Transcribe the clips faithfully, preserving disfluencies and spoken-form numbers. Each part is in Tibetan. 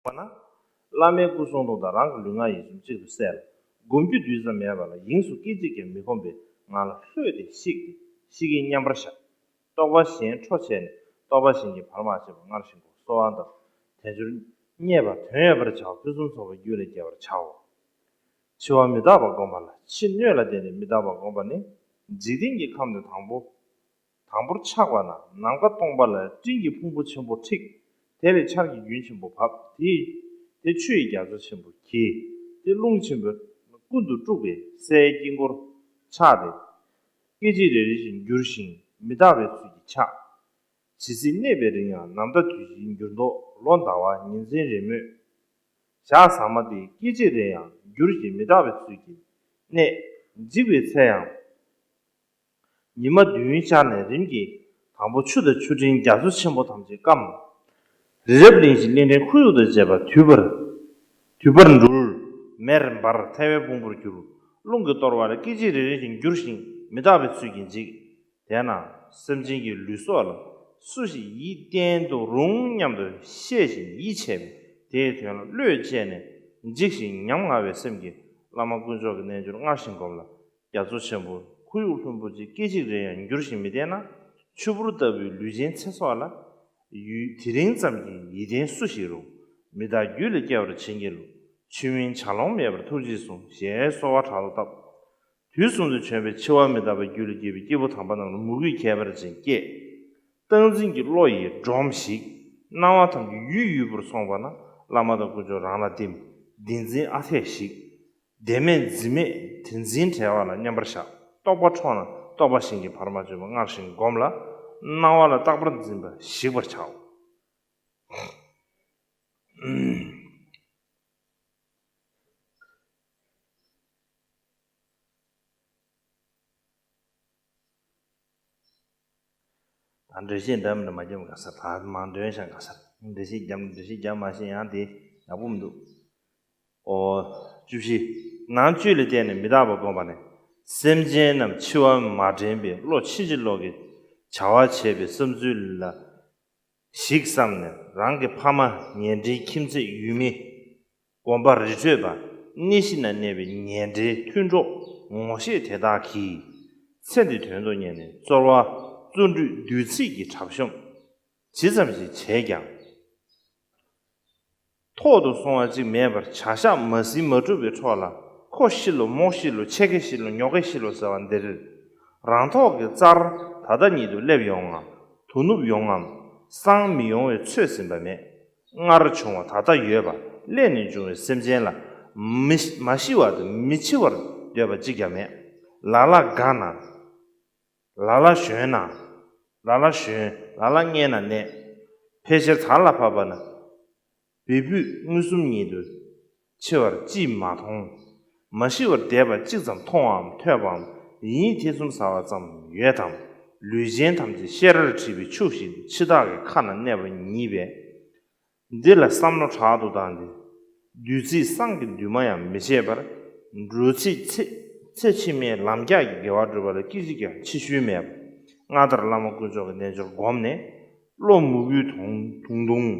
པ་ན། བླ་མའི་སྐུ་གསུང་ཐུགས་དང་རང་གི་ལུས་ངག་ཡིད་གསུམ་གཅིག་ཏུ་བསྲེས་ལ། སྒོམ་རྒྱུ་རྡུལ་ཙམ་མེད་པ་ལ་དབྱིངས་སུ་སྐད་ཅིག་ཀྱང་མི་ཁོམ་པའི་ངང་ལ་ལྷོད་དེ་བཤིག་སྟེ་བཤིག་གིན་མཉམ་པར་བཞག་རྟོག་པ་གཞན་འཕྲོ་བྱས་ནས་རྟོག་པ་གཞན་གྱིས་བར་མ་ཆད་པ་སྔར་བཞིན་བསྒོམ། གསོལ་བ་འདེབས། དལ་འབྱོར་རྙེད་པ་དོན་ཡོད་པར་བྱའོ། ཕུན་སུམ་ཚོགས་པའི་རྒྱུ་ལ་སྐྱེ་བར་བྱའོ། འཆི་བ་མི་རྟག་པ་བསྒོམ་པ་ལ། ཕྱི་སྣོད་ལ་བརྟེན་ནས་མི་རྟག་པ་བསྒོམ་པ་ནི། འཇིག་རྟེན་གྱི་ཁམས་ནི་དང་པོ། དང་པོར་ཆགས་པ་ན་ནམ་མཁའ་སྟོང་པ་ལ་སྤྲིན་གྱི་ཕུང་པོ་ཆེན་པོ་འཁྲིགས། དེ་ལས་ཆར་གྱི་རྒྱུན་ཆེན་པོ་བབས། དེ་དེ་ཆུ་ཡི་རྒྱ་མཚོ་ཆེན་པོ་གྱེས། དེ་རླུང་ཆེན་པོས་ཀུན་ཏུ་དཀྲུགས་པས་སའི་དཀྱིལ་འཁོར་ཆགས་ཏེ། སྐད་ཅིག་རེ་རེ་བཞིན་འགྱུར་ཞིང་མི་རྟག་པའི་ཚུལ་གྱིས་ཆགས། ཇི་སྲིད་གནས་པའི་རིང་ཡང་ནམ་ཟླ་དུས་བཞིའི་འགྱུར་ལྡོག་ལོ་ཟླ་བ་ཉིན་མཚན་རེས་མོས། ཞག་ཟ་མ་སྟེ་སྐད་ཅིག་རེ་ཡང་འགྱུར་ཞིང་མི་རྟག་པའི་ཚུལ་གྱིས་གནས། འཇིག་པའི་ཚེ་ཡང་ཉི་མ་བདུན་ཤར་ནས་རིམ་གྱིས་དང་པོ་ཆུ་དང་ཆུ་སྤྲིན་རྒྱ་མཚོ་ཆེན་པོ་ཐམས་ཅད་སྐམ། རི་རབ་གླིང་བཞི་གླིང་ཕྲན་ཁོར་ཡུག་དང་བཅས་པ་དུད་པར་དུད་པར་འགྲུལ། མེར་འབར་ཐལ་བའི་ཕུང་པོར་གྱུར། རླུང་གིས་གཏོར་བ་ལས་སྐད་ཅིག་རེ་རེ་བཞིན་འགྱུར་ཞིང་མི་རྟག་པའི་ཚུལ་གྱིས་འཇིག་དེས་ན་སེམས་ཅན་གྱི་ལུས་སྲོག་ལ་སུ་ཞིག་ཡིད་བརྟན་དུ་རུང་སྙམ་དུ་ཤེས་ཤིང་ཡིད་ཆེས་པས་དེའི་དོན་ལ་བློས་བཅད་ནས་འཇིགས་ཤིང་ཉམ་ང་བའི་སེམས་ཀྱིས་བླ་མ་དཀོན་མཆོག་གི་རྣལ་འབྱོར་སྔར་བཞིན་བསྒོམས་ལ། རྒྱ་མཚོ་ཆེན་པོ་ཁོར་ཡུག་ལྷུན་པོ་ཅན་སྐད་ཅིག་རེ་ཡང་འགྱུར་ཞིང་མི་བརྟན་ན། ཆུ་བུར་ལྟ་བུའི་ལུས་ཅན་ཚེ་སྲོག་ལ། ཡུན་དེ་རིང་ཙམ་གྱི་ཡིད་བརྟན་སུ་ཞིག་རུང་། མི་རྟག་རྒྱུད་ལ་སྐྱེ་བར་བྱིན་གྱིས་རློབས། ཆོས་མིན་བྱ་ལོང་མེད་པར་ཐུགས་རྗེས་ཟུངས། ཞེས་གསོལ་བ་དྲག་ཏུ་བཏབ། དུས་གསུམ་དུ་བྱོན་པའི་འཆི་བ་མི་རྟག་པའི་རྒྱུད་ལ་སྐྱེས་པའི་སྐྱེས་བུ་དམ་པ་རྣམས་ལ་མོས་གུས་ཁྱད་པར་ཅན་སྐྱེས། སྟངས་འཛིན་གྱི་བློ་ཡིས་སྒྲོམས་ཤིག་སྣང་བ་ཐམས་ཅད་ཡུད་ཡུད་པར་སོང་བ་ན་བླ་མ་དང་དཀོན་མཆོག་རང་ལ་བསྟིམ། བདེན་འཛིན་ཨ་འཐས་ཤིག་བདེན་མེད་འཛིན་མེད་དེ་འཛིན་བྲལ་བ་ལ་མཉམ་པར་བཞག་རྟོག་པ་འཕྲོག་ན་རྟོག་པ་གཞན་གྱིས་བར་མ་ཆོད་པ་སྔར་བཞིན་བསྒོམས་ལ། སྣང་བ་ལ་རྟག་པར་འཛིན་པ་ཞིག་པར་བྱའོ། ད་འགྲེལ་བཤད་འདྲ་མི་འདྲ་མ་བརྒྱབ་དགའ་ས། ད་མང་འདོན་ཤག་དགའ་ས། འགྲེལ་བཤད་བརྒྱབ་འགྲེལ་བཤད་བརྒྱབ་མ་ཤེས་ཡང་དེ་ཡག་པོ་མི་འདུག་ཨོ། བཅུ་བཞི། ནང་བཅུད་ལ་བརྟེན་ནས་མི་རྟག་པ་བསྒོམ་པ་ནི། སེམས་ཅན་རྣམས་འཆི་བ་མ་དྲན་པའི་བློ་ཕྱིན་ཅི་ལོག་གི་བྱ་བ་བྱེད་པའི་བསམ་ཚུལ་ལ་ཞིག་བསམས་ནས་རང་གི་ཕ་མ་ཉེ་འབྲེལ་ཁྱིམ་མཚེས་ཡུལ་མི། དགོན་པ་རི་ཁྲོད་པ་གནས་གཞི་ན་གནས་པའི་ཉེ་འབྲེལ་མཐུན་གྲོགས་ངོ་ཤེས་དེ་དག་གིས་ཚེ་འདི་དོན་དུ་གཉེར་ནས་རྩོལ་བ་བརྩོན་འགྲུས་བདུད་རྩི་གི་གྲབས་གཤོམ་ཇི་ཙམ་ཞིག་བྱས་ཀྱང་། ཐོག་ཏུ་སོང་བ་ཅིག་མེད་པར་བྱ་གཞག་མ་ཟིན་མ་གྲུབ་པའི་འཕྲོ་ལ་ཁོ་ཤི་ལོ་མོ་ཤི་ལོ་ཕྱེད་ཀ་ཤི་ལོ་ཉོ་ཀ་ཤི་ལོ་ཟེར་བ་འདིར། རང་ཐོག་གི་རྩར་ད་ལྟ་ཉིད་དུ་སླེབས་ཡོང་ངམ་དོ་ནུབ་ཡོང་ངམ་སངས་མི་ཡོང་བའི་ཚོད་ཟིན་པ་མེད། སྔར་བྱུང་བ་ད་ལྟ་ཡོད་པ་སླད་ནས་འབྱུང་བའི་སེམས་ཅན་ལ་མི་མ་ཤི་བ་དང་མི་འཆི་བར་འདོད་པ་གཅིག་ཀྱང་མེད། ལ་ལ་དགའ་ན། ལ་ལ་གཞོན་ན། ལ་ལ་གཞོན། ལ་ལ་མངལ་ན་གནས། ཕལ་ཆེར་དར་ལ་བབས་པ་ན། བེ་བུད་མངོན་སུམ་ཉིད་དུ་འཆི་བར་ཅིས་མ་མཐོང་། མ་ཤི་བར་བསྡད་པ་གཅིག་ཙམ་མཐོང་བའམ་ཐོས་པའམ་ཡིད་ཐེ་ཚོམ་ཟ་བ་ཙམ་ཡོད་དམ། ལུས་ཅན་ཐམས་ཅད་ཤེས་རར་འཁྲིལ་བའི་ཕྱུགས་བཞིན་དུ་འཆི་བདག་གི་ཁ་ན་གནས་པ་ཉིད་པས། འདི་ལ་བསམ་བློ་དྲག་ཏུ་བཏང་སྟེ། བདུད་རྩིས་བསང་གི་འདུན་མ་ཡང་མི་བྱེད་པར། འགྲོ་ཚིག་ཚེ་ཚེ་ཕྱི་མའི་ལམ་རྒྱགས་ཀྱི་དགེ་བ་སྒྲུབ་པ་ལ་སྐད་ཅིག་ཀྱང་ཕྱི་བཤོལ་མེད་པ། སྔར་ལྟར་བླ་མ་དཀོན་མཆོག་གི་རྣལ་འབྱོར་བསྒོམས་ནས། བློ་མོས་གུས་དུང་དུང་དུང་།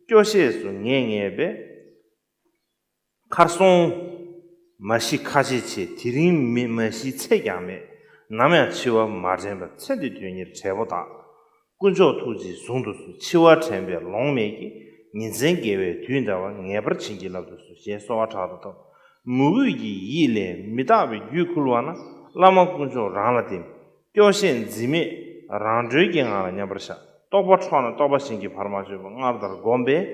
སྐྱོ་ཤས་སུ་ངེས་ངེས་པས། ཁར་སོང་། མ་ཤི་ཁ་ཆེ་ཆེ་དེ་རིང་མི་མ་ཤི་ཚེ་ཀྱང་མེད། ནམ་ཡང་འཆི་བ་མ་དྲན་པ་ཚེ་འདི་དོན་གཉེར་བྲལ་པོ་དག་དཀོན་མཆོག་ཐུགས་རྗེས་བཟུང་དུ་གསོལ། འཆི་བ་དྲན་པས་ལོང་མེད་ཀྱི། ཉིན་མཚན་དགེ་བའི་དུས་འདའ་བ། ངེས་པར་བྱིན་གྱིས་བརླབ་ཏུ་གསོལ། ཞེས་གསོལ་བ་དྲག་ཏུ་བཏབ། མོས་གུས་ཀྱི་ཡིད་ལས་མི་རྟག་པའི་རྒྱུད་ཁུར་བ་ན་བླ་མ་དཀོན་མཆོག་རང་ལ་བསྟིམ། སྐྱོ་ཤས་འཛིན་མེད་རང་གྲོལ་གྱི་ངང་ལ་མཉམ་པར་བཞག་རྟོག་པ་འཕྲོག་ན་རྟོག་པ་གཞན་གྱིས་བར་མ་ཆོད་པ་སྔར་ལྟར་བསྒོམས་པས།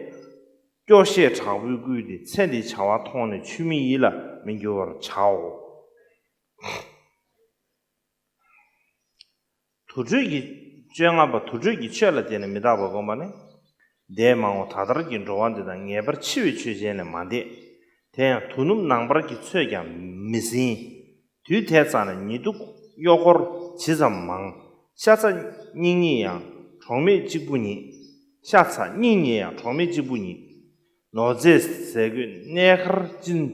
སྐྱོ་ཤས་དྲག་པོས་བསྐུལ་ཏེ་ཚེ་འདིའི་བྱ་བ་མཐོང་ནས་ཆོས་མིན་ཡིད་ལ་མི་འགྱུར་བར་བྱའོ། དུར་ཁྲོད་ཀྱི་བཅོ་ལྔ་པ། དུར་ཁྲོད་ཀྱི་ཆོས་ལ་བརྟེན་ནས་མི་རྟག་པ་བསྒོམ་པ་ནི། འདས་མ་འོངས་ད་ལྟར་གྱི་འགྲོ་བ་འདི་དང་ངེས་པར་འཆི་བའི་ཆོས་ཅན་ལས་མ་འདས། དེ་ཡང་དུ་ནུབ་ནངས་པར་གྱི་ཚོད་ཀྱང་མི་ཟིན། དུས་དེ་ཙམ་ན་ཉི་གདུགས་གཡོག་འཁོར་ཇི་ཙམ་མང་། ཤ་ཚ་གཉིས་གཉིས་ཡང་གྲོགས་མེད་གཅིག་པུ་ཉིད། ཤ་ཚ་གཉིས་གཉིས་ཡང་གྲོགས་མེད་གཅིག་པུ་ཉིད། ནོར་རྫས་ཟས་གོས་གནས་ཁང་ཅི།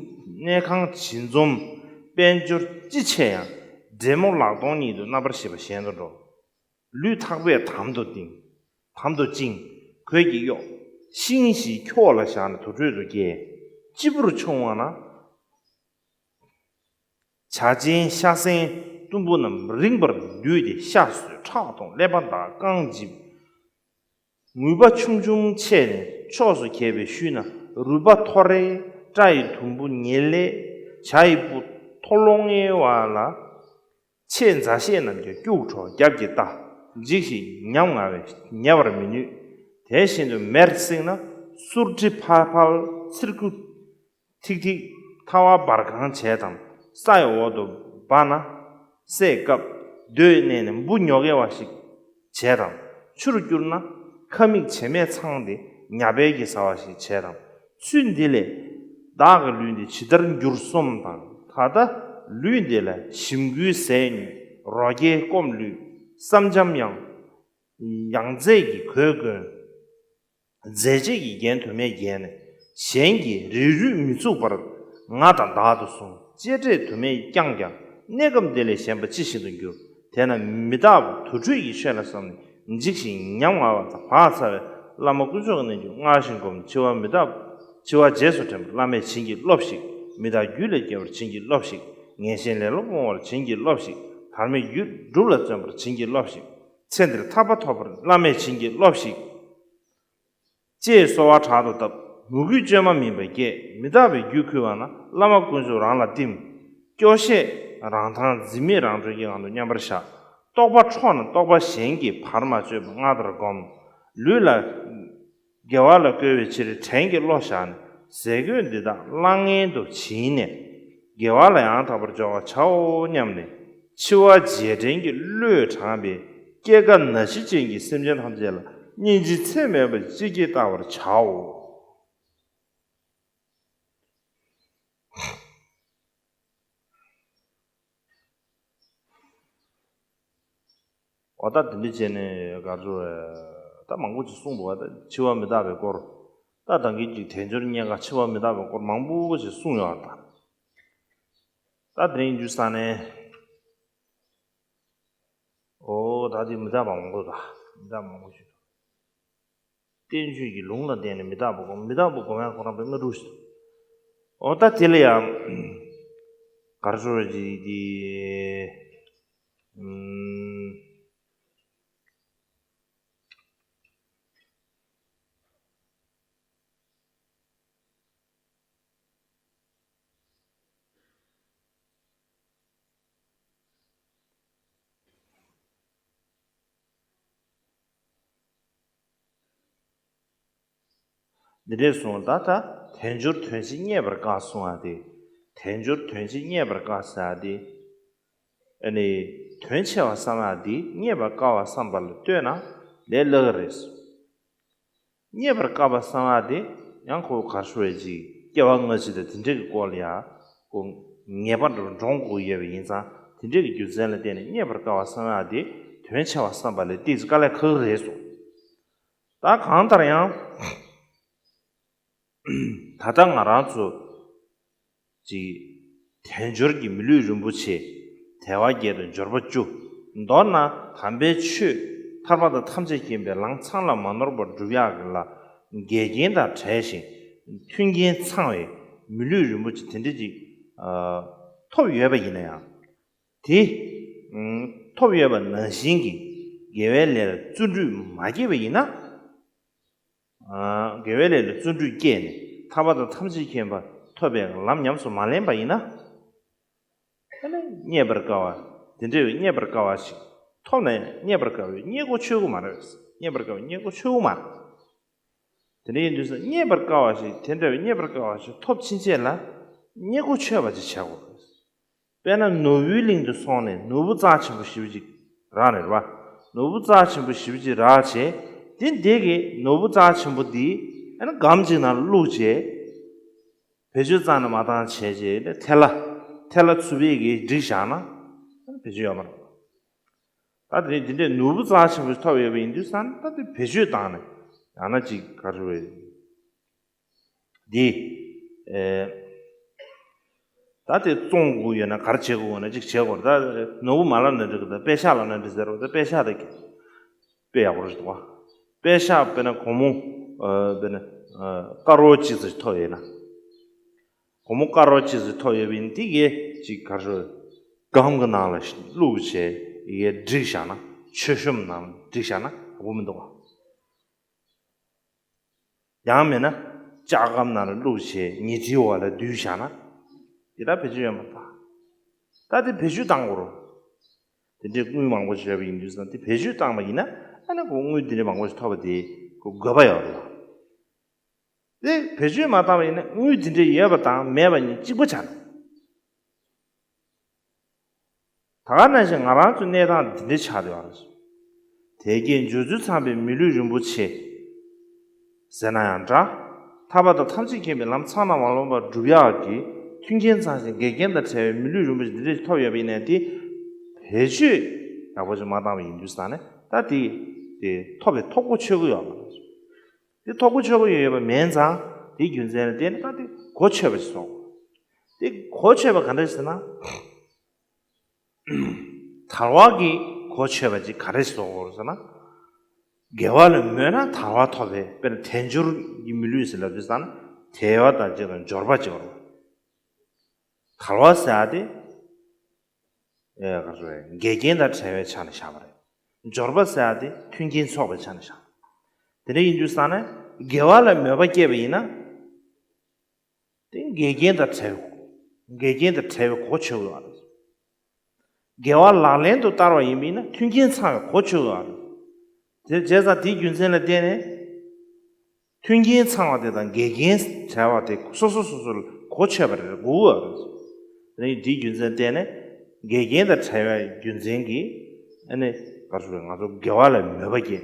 གནས་ཁང་ཇི་འཛོམས། དཔལ་འབྱོར་ཅི་ཆེ་ཡང་། འདྲེ་མོ་ལག་སྟོང་ཉིད་དུ་རྣམ་པར་ཤེས་པ་གཞན་དུ་འགྲོ། ལུས་ཐག་པས་དམ་དུ་བཏིང་། དམ་དུ་བཅིངས། གོས་ཀྱིས་གཡོགས། ཤིང་ཞིག་ཁྱོགས་ལ་བཞག་ནས་དུར་ཁྲོད་དུ་བསྐྱལ། སྤྱི་བོར་མཆོང་བ་ན། བྱ་ཆེན་ཤ་ཟན་གཏུམ་པོ་རྣམས་རིངས་པར་བསྡུས་ཏེ་ཤ་ཟོས། ཁྲག་འཐུང་། ཀླད་པ་འདར། རྐང་འཇིབ། ངུས་པ་ཆུང་ཆུང་ཆད་ནས་ཕྱོགས་སུ་གྱེས་པའི་ཤུལ་ན། རུས་པ་ཐོ་རེ། སྐྲ་ཡི་དུམ་བུ་ཉེ་ལེ། བྱ་ཡི་སྤུ་མཐོ་ལོང་ངེ་བ་ལ། ཕྱེད་མཛའ་བཤེས་རྣམས་ཀྱང་སྐྱུག་བྲོ་རྒྱབ་ཀྱིས་ལྟ། འཇིགས་ཤིང་ཉམ་ང་བས་ཉེ་བར་མི་ནུས། དེ་བཞིན་དུ་མེར་བསྲེགས་ན། གསུར་དྲི་ཕལ་ཕལ། ཚིར་ཁུ་ཐིག་ཐིག། ཐལ་བ་འབར་གང་བྱས་དང་། ས་ཡི་འོག་ཏུ་སྦ་ན་བསད་སྐབས། རྡོས་མནན་ནས་འབུ་ཉོག་གེ་བ་ཞིག་བྱས་དང་། ཆུར་བསྐྱུར་ན་ཁ་མིག་བྱེ་མས་ཚང་སྟེ་ཉ་དཔལ་གྱིས་ཟ་བ་ཞིག་བྱས་དང་། ཚུལ་འདི་ལས་བདག་གི་ལུས་འདི་ཇི་ལྟར་འགྱུར་སོམས་དང་། ད་ལྟ་ལུས་འདི་ལ་ཞིམ་རྒུའི་ཟས་ཉོས། རོ་བརྒྱའི་སྐོམ་བླུས། སྲབ་འཇམ་ཡང་ཡང་རྫས་ཀྱི་གོས་གོན། མཛེ་ལྕེ་ཡི་རྒྱན་དུ་མས་བརྒྱན་ནས། གཞན་གྱིས་རིགས་རུས་མི་ཚུགས་པར། ང་དང་བདག་ཏུ་བཟུང་། གཅེས་སྤྲས་དུ་མས་བསྐྱངས་ཀྱང་། གནས་སྐབས་འདི་ལས་གཞན་པ་ཅི་ཞིག་ཏུ་འགྱུར། དེས་ན་མི་རྟག་པ་དུར་ཁྲོད་ཀྱི་ཆོས་ལ་བསམས་ནས། འཇིགས་ཤིང་ཉམ་ང་བ་དང་བག་ཚ་བས། བླ་མ་དཀོན་མཆོག་གི་རྣལ་འབྱོར་སྔར་བཞིན་བསྒོམ། འཆི་བ་མི་རྟག་འཆི་བ་རྗེས་སུ་དྲན་པར་བླ་མས་བྱིན་གྱིས་རློབས་ཤིག་མི་རྟག་རྒྱུད་ལ་སྐྱེ་བར་བྱིན་གྱིས་རློབས་ཤིག་ངན་ཞེན་ལེ་ལོ་སྤོང་བར་བྱིན་གྱིས་རློབས་ཤིག་དར་མའི་རྒྱུད་སྒྲུབ་ལ་བརྩོན་པར་བྱིན་གྱིས་རློབས་ཤིག་ཚེ་འདིར་ཐར་པ་ཐོབ་པར་བླ་མས་བྱིན་གྱིས་རློབས་ཤིག་ཅེས་གསོལ་བ་དྲག་ཏུ་བཏབ། མོས་གུས་བཅོས་མ་མིན་པ་བསྐྱེད། མི་རྟག་པའི་རྒྱུད་ཁུར་བ་ན། བླ་མ་དཀོན་མཆོག་རང་ལ་བསྟིམ། སྐྱོ་ཤས་རང་མཐོང་། འཛིན་མེད་རང་གྲོལ་གྱི་ངང་དུ་མཉམ་པར་བཞག་རྟོག་པ་འཕྲོག་ནས་རྟོག་པ་གཞན་གྱིས་བར་མ་ཆོད་པ་སྔར་ལྟར་བསྒོམ། ལུས་ལ་དགེ་བ་ལ་བཀོལ་བའི་ཕྱིར་བྲན་གྱི་བློ་བཞག་ནས་ཟས་གོས་འདི་དག་བླ་ངན་དུ་བྱིན་ནས། དགེ་བ་ལ་ཡང་དག་པར་སྦྱོར་བར་བྱའོ་སྙམ་ནས། འཆི་བ་རྗེས་དྲན་གྱི་བློས་དྲངས་པའི་སྐྱེ་རྒ་ན་འཆི་ཅན་གྱི་སེམས་ཅན་ཐམས་ཅད་ལ་སྙིང་རྗེ་ཚད་མེད་པ་ཅིག་གིས་བལྟ་བར་བྱའོ། འོ་ད་འདི་འདྲ་བྱས་ནས་ག་རེ་ཟེར། ད་མང་པོ་ཅིག་གསུངས་འདུག་བ། ད་འཆི་བ་མི་རྟག་པའི་སྐོར། ད་ད་གིན་ཅིག་དལ་འབྱོར་རྙེད་དཀའ། འཆི་བ་མི་རྟག་པའི་སྐོར་མང་པོ་ཅིག་གསུངས་ཡོད་པ་དང་། ད་དེ་རིང་འདུག་ས་ནས། འོ་ད་དེ་མི་རྟག་པ་མང་པོ་ད་མི་རྟག་པ་མང་པོ་ཞིག་འདུག་བསྟན་བཅོས་ཀྱི་ལུང་ལ་བརྟེན་ནས་མི་རྟག་པ་སྒོམ། མི་རྟག་པ་སྒོམ་ཡང་ཁོ་རང་དཔེ་སྔ་དྲོ་ཞིག་འོ་ད་དེ་ལ་ཡང་ག་རེ་ཟེར་བ་ཅིག་དེ། ཨུམ། འདི་འདྲས་གསུངས། ད་ལྟ་དལ་འབྱོར་དོན་ཆེ་རྙེད་པར་དཀའ་གསུང་བ་དེ། དལ་འབྱོར་དོན་ཆེ་རྙེད་པར་དཀའ་ཟེར་བ་དེ། ཨ་ནི་དོན་ཆེ་བ་བསམ་ཡག་དེ་རྙེད་པར་དཀའ་བ་བསམ་པ་ལ་ལྟོས་ན་ལས་སླ་གི་རེད། རྙེད་པར་དཀའ་བ་བསམ་ཡག་དེ་ཡང་ཁོ་ག་རེ་ཞུ་བའི་ཅིག་སྐྱེ་བ་སྔ་ཕྱི་དང་དེ་འདྲས་ཀྱི་སྐོར་ལ་ཡ། ཁོ་ངེས་པ་འདྲ་འདྲོངས་དགོས་ཡོད་པ་ཡིན་ཙང་དེ་འདྲས་ཀྱི་རྒྱུ་མཚན་ལ་བརྟེན་ནས་རྙེད་པར་དཀའ་བ་བསམ་ཡག་དེ་དོན་ཆེ་བ་བསམ་པ་ལས་ཏོག་ཙམ་དཀའ་ལས་ཁག་གི་རེད་གསུངས། ད་གང་ལྟར་ཡང་། ད་ལྟ་ང་རང་ཚོ་ཅིག་དལ་འབྱོར་གྱི་མི་ལུས་རིན་པོ་ཆེ། དལ་བ་བརྒྱད་དང་འབྱོར་པ་བཅུ། མདོར་ན་དམ་པའི་ཆོས་ཐར་པ་དང་ཐམས་ཅད་མཁྱེན་པའི་ལམ་ཚང་ལ་མ་ནོར་བར་སྒྲུབ་ཡག་གི་ལ་འགལ་རྐྱེན་དང་བྲལ་ཞིང་མཐུན་རྐྱེན་ཚང་བའི་མི་ལུས་རིན་པོ་ཆེ་དེ་འདྲ་ཅིག་ཨ་ཐོབ་ཡོད་པ་ཡིན་ན་ཡང་། དེ་ཨ་ཐོབ་ཡོད་པ་ནང་བཞིན་གྱི་དགེ་བའི་ལས་ལ་བརྩོན་འགྲུས་མ་བསྐྱེད་པ་ཡིན་ན། ཨ་དགེ་བའི་ལས་ལ་བརྩོན་འགྲུས་བསྐྱེད་ནས་ཐར་པ་དང་ཐམས་ཅད་མཁྱེན་པ་ཐོབ་པའི་ལམ་ཉམས་སུ་མ་ལེན་པ་ཡིན་ན། ཨ་ནི་རྙེད་པར་དཀའ་བ། དེ་འདྲ་བའི་རྙེད་པར་དཀའ་བ་ཞིག་ཐོབ་ནས་རྙེད་པར་དཀའ་བའི་རྙེད་གོ་ཆོད་གོ་མ་རེད། རྙེད་པར་དཀའ་བའི་རྙེད་གོ་ཆོད་གོ་མ་རེད། དེ་འདྲ་ཡིན་དུས་ས་རྙེད་པར་དཀའ་བ་ཞིག་དེ་འདྲ་བའི་རྙེད་པར་དཀའ་བ་ཞིག་ཐོབ་ཕྱིན་ཆད་ལ་རྙེད་གོ་ཆོད་པ་ཅིག་བྱ་དགོས་རེད། དཔེར་ན་ནོར་བུའི་གླིང་དུ་སོང་ནས་ནོར་བུ་རྩ་ཆེན་པོ་ཞེ་པོ་ཅིག་རག་ནས་རེད་བ། ནོར་བུ་རྩ་ཆེན་པོ་ཞེ་པོ་ཅིག་རག་བྱས། དེ་འདི་གི་ནོར་བུ་རྩ་ཆེན་པོ་འདི་ཨ་ནི་སྒམ་གཅིག་ནང་བླུགས་བྱས། བེད་སྤྱོད་རྩ་ནས་མ་བཏང་བྱས་བྱས་ཐལ་བ་ཐལ་བ་ཚུད་པའི་གི་སྒྲིག་བཞག་ན་ཨ་ནི་བེད་སྤྱོད་ཡོད་མ་རེད། ད་དེ་འདི་འདྲའི་ནོར་བུ་རྩ་ཆེན་པོ་ཞིག་ཐོབ་ཡོད་པ་ཡིན་དུས་ཙང་ད་དེ་བེད་སྤྱོད་བཏང་ནས་ཡང་ན་ཅིག་ག་རེ་རེད། འདི། ཨེ། ད་དེ་བཙོང་དགོས་ཡོད་ན་ག་རེ་བྱེད་དགོས་ཡོད་ན་ཅིག་བྱེད་དགོས་རེད། ད་ནོར་བུ་མ་ལབ་ན་འགྲིག་གི། ད་པད་ཤག་ལབ་ན་འགྲིག་ཟེར་རོ། ད་པད་ཤག་དེ་དཔེ་ཡག་པོ་རེད་འདུག་བ། པད་ཤག་དཔེར་ན་སྒོར་མོ། ཨ་དཔེར་ན་ཨ་དཀར་པོ་གཅིག་ཙམ་ཐོབ་ཡོད་ན། སྒོར་མོ་དཀར་པོ་གཅིག་ཙམ་ཐོབ་ཡོད་པ་ཡིན་ན་དེ་གས་ཅིག་ག་རེ་ཟེར། སྒམ་གྱི་ནང་ལ་བླུགས་བྱས་ཡི་གེ་བསྒྲིགས་བཞག་ན། མཆོད་གཤོམ་ནང་བསྒྲིགས་བཞག་ན་ཡག་པོ་མི་འདུག་ག་ཡང་མིན་ན་ལྕགས་སྒམ་ནང་ལ་བླུགས་བྱས་ཉལ་ཁྲིའི་འོག་ལ་བསྡུས་བཞག་ན། དེ་ལ་བེད་སྤྱོད་ཡོད་མ་རེད་པ། ད་དེ་བེད་སྤྱོད་བཏང་དགོས་རེད། དེ་འདྲའི་དངུལ་མང་པོ་ཞིག་ཡོད་པ་ཡིན་དུས་ཙང་དེ་བེད་སྤྱོད་བཏང་པ་ཡིན་ན། ཨ་ནི་ཁོ་དངུལ་དེ་འདྲའི་མང་པོ་ཞིག་ཐོབ་པ་དེ་ཁོ་དགོས་པ་ཡོད་རེད་པ། དེ་བེད་སྤྱོད་མ་བཏང་བ་ཡིན་ན་དངུལ་དེ་འདྲ་ཡོད་པ་དང་མེད་པ་གཉིས་གཅིག་པ་ཆགས་འགྲོ། ད་ག་ནང་བཞིན་ང་རང་ཚོའི་གནས་སྟངས་འདི་འདྲ་ཆགས་བསྡད་ཡོད་རེད། དལ་བརྒྱད་འབྱོར་ཚུལ་ཚངས་པའི་མི་ལུས་རིན་པོ་ཆེ་ཟེར་ན་ཡང་འདྲ། ཐར་པ་དང་ཐམས་ཅད་མཁྱེན་པའི་ལམ་ཚང་ན་མ་ལོངས་པ་སྒྲུབ་ཡག་གི་མཐུན་རྐྱེན་ཚང་ཞིང་འགལ་རྐྱེན་དང་བྲལ་བའི་མི་ལུས་རིན་པོ་ཆེ་འདི་འདྲ་ཞིག་ཐོབ་ཡོད་པ་ཡིན་ནའི་དེ་བེད་སྤྱོད་ཡག་པོ་ཞིག་མ་བཏང་བ་ཡིན་དུས་ཙང་ནས་ད་དེ་དེ་ཐོབ་པའི་ཐོབ་གོ་ཆོད་གོ་ཡོད་མ་རེད། དེ་ཐོབ་གོ་ཆོད་གོ་ཡོད་ཡོད་པ་མིན་ཙང་དེའི་རྒྱུ་མཚན་ལ་བརྟེན་ནས་ད་དེ་གོ་ཆོད་པ་ཞིག་སོང་། དེ་གོ་ཆོད་པ་ག་འདྲ་ཞིག་ཟེར་ན། དལ་བ་གིས་གོ་ཆོད་པ་ཅིག་ག་རེ་ཞིག་བཟོ་དགོས་རེད་ཟེར་ན། དགེ་བ་ལ་མོས་ན་དལ་བ་ཐོབ་པས། དཔེར་ན་དལ་འབྱོར་གྱི་མི་ལུས་ཟེར་ལབ་དུས་ཙང་ན་དལ་བ་དང་བཅས་དང་འབྱོར་པ་བཅས་པ་རེད། དལ་བ་ཟེར་ཡ་དེ། ཨེ་ག་རེ་ཟེར། འགལ་རྐྱེན་དང་བྲལ་བའི་ཆ་ནས་བཞག་པ་རེད། འབྱོར་པ་ཟེར་ཡ་དེ་མཐུན་རྐྱེན་ཚོགས་པའི་ཆ་ནས་བཞག་པ་རེད། དེ་འདྲ་ཡིན་དུས་ཙང་ན་དགེ་བ་ལ་མོས་པ་སྐྱེས་པ་ཡིན་ན། དེ་འགལ་རྐྱེན་དང་བྲལ་བའི། འགལ་རྐྱེན་དང་བྲལ་བའི་གོ་ཆོད་ཡོད་རེད། དགེ་བ་ལག་ལེན་དུ་བསྟར་བ་ཡིན་པས་ན་མཐུན་རྐྱེན་ཚང་བའི་གོ་ཆོད་ཡོད་རེད། དེ་བྱས་ཙང་དེའི་རྒྱུ་མཚན་ལ་བརྟེན་ནས། མཐུན་རྐྱེན་ཚང་བ་དེ་དང་འགལ་རྐྱེན་བྲལ་བ་དེ་སོ་སོ་སོ་སོར་གོ་ཆོད་པ་རེད། གོ་གི་ཡོད་རེད། དེ་ནས་དེའི་རྒྱུ་མཚན་བརྟེན་ནས་འགལ་རྐྱེན་དང་བྲལ་བའི་རྒྱུ་མཚན་གྱིས་ཨ་ནི་ག་རེ་ཟེར། ང་ཚོ་དགེ་བ་ལ་མོས་པ་སྐྱེ།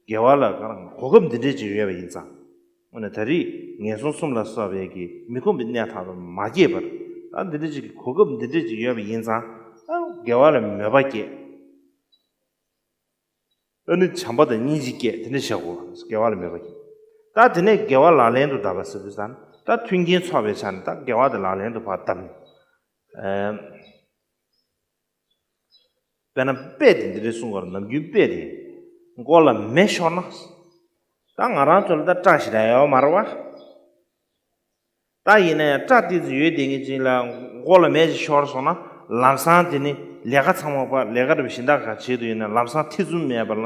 དགེ་བ་ལ་ག་རེ་གོ་སྐབས་འདི་འདྲས་ཅིག་ཡོད་པ་ཡིན་ཙང་། འོ་ན་ད་རེས་ངན་སོང་གསུམ་ལ་སོགས་པའི་གི་མི་ཁོམ་པའི་གནས་ཐམས་ཅད་མ་སྐྱེས་པར། ད་འདི་འདྲ་ཅིག་གི་གོ་སྐབས་འདི་འདྲ་ཅིག་ཡོད་པ་ཡིན་ཙང་། ཨ་དགེ་བ་ལ་མོས་པ་སྐྱེ། ཨ་ནི་བྱམས་པ་དང་སྙིང་རྗེ་སྐྱེ། དེ་འདྲ་བྱ་དགོས། དགེ་བ་ལ་མོས་པ་སྐྱེ། ད་དེ་ནས་དགེ་བ་ལག་ལེན་དུ་བསྟར་བ་ཟེར་དུས་ཙང་ད་མཐུན་རྐྱེན་ཚོགས་པའི་ཆ་ནས་ད་དགེ་བ་དེ་ལག་ལེན་དུ་ཕར་བསྟར་ནས། ཨ། དཔེར་ན་དཔེ་དེ་འདི་འདྲ་གསུང་བར་ནམ་རྒྱུན་དཔེ་དེ་མགོ་ལ་མེ་ཤོར་ན། ད་ང་རང་ཚོ་ལ་ད་སྐྲ་ཞེ་དྲག་ཡོད་མ་རེད་བ། ད་ཡིན་ན་ཡང་སྐྲ་ཏོག་ཙམ་ཡོད་བསྡད་མཁན་ཅིག་ལ་མགོ་ལ་མེ་ཞིག་ཤོར་སོང་ན་ལམ་སང་དེ་ནི་ལས་ཀ་ཚང་མ་ཕར། ལས་ཀ་འདྲ་པོ་གཞན་དག་ག་བྱེད་དུ་ཡིན་ན་ལམ་སང་ཐེ་ཚོམ་མེད་པར་ལ་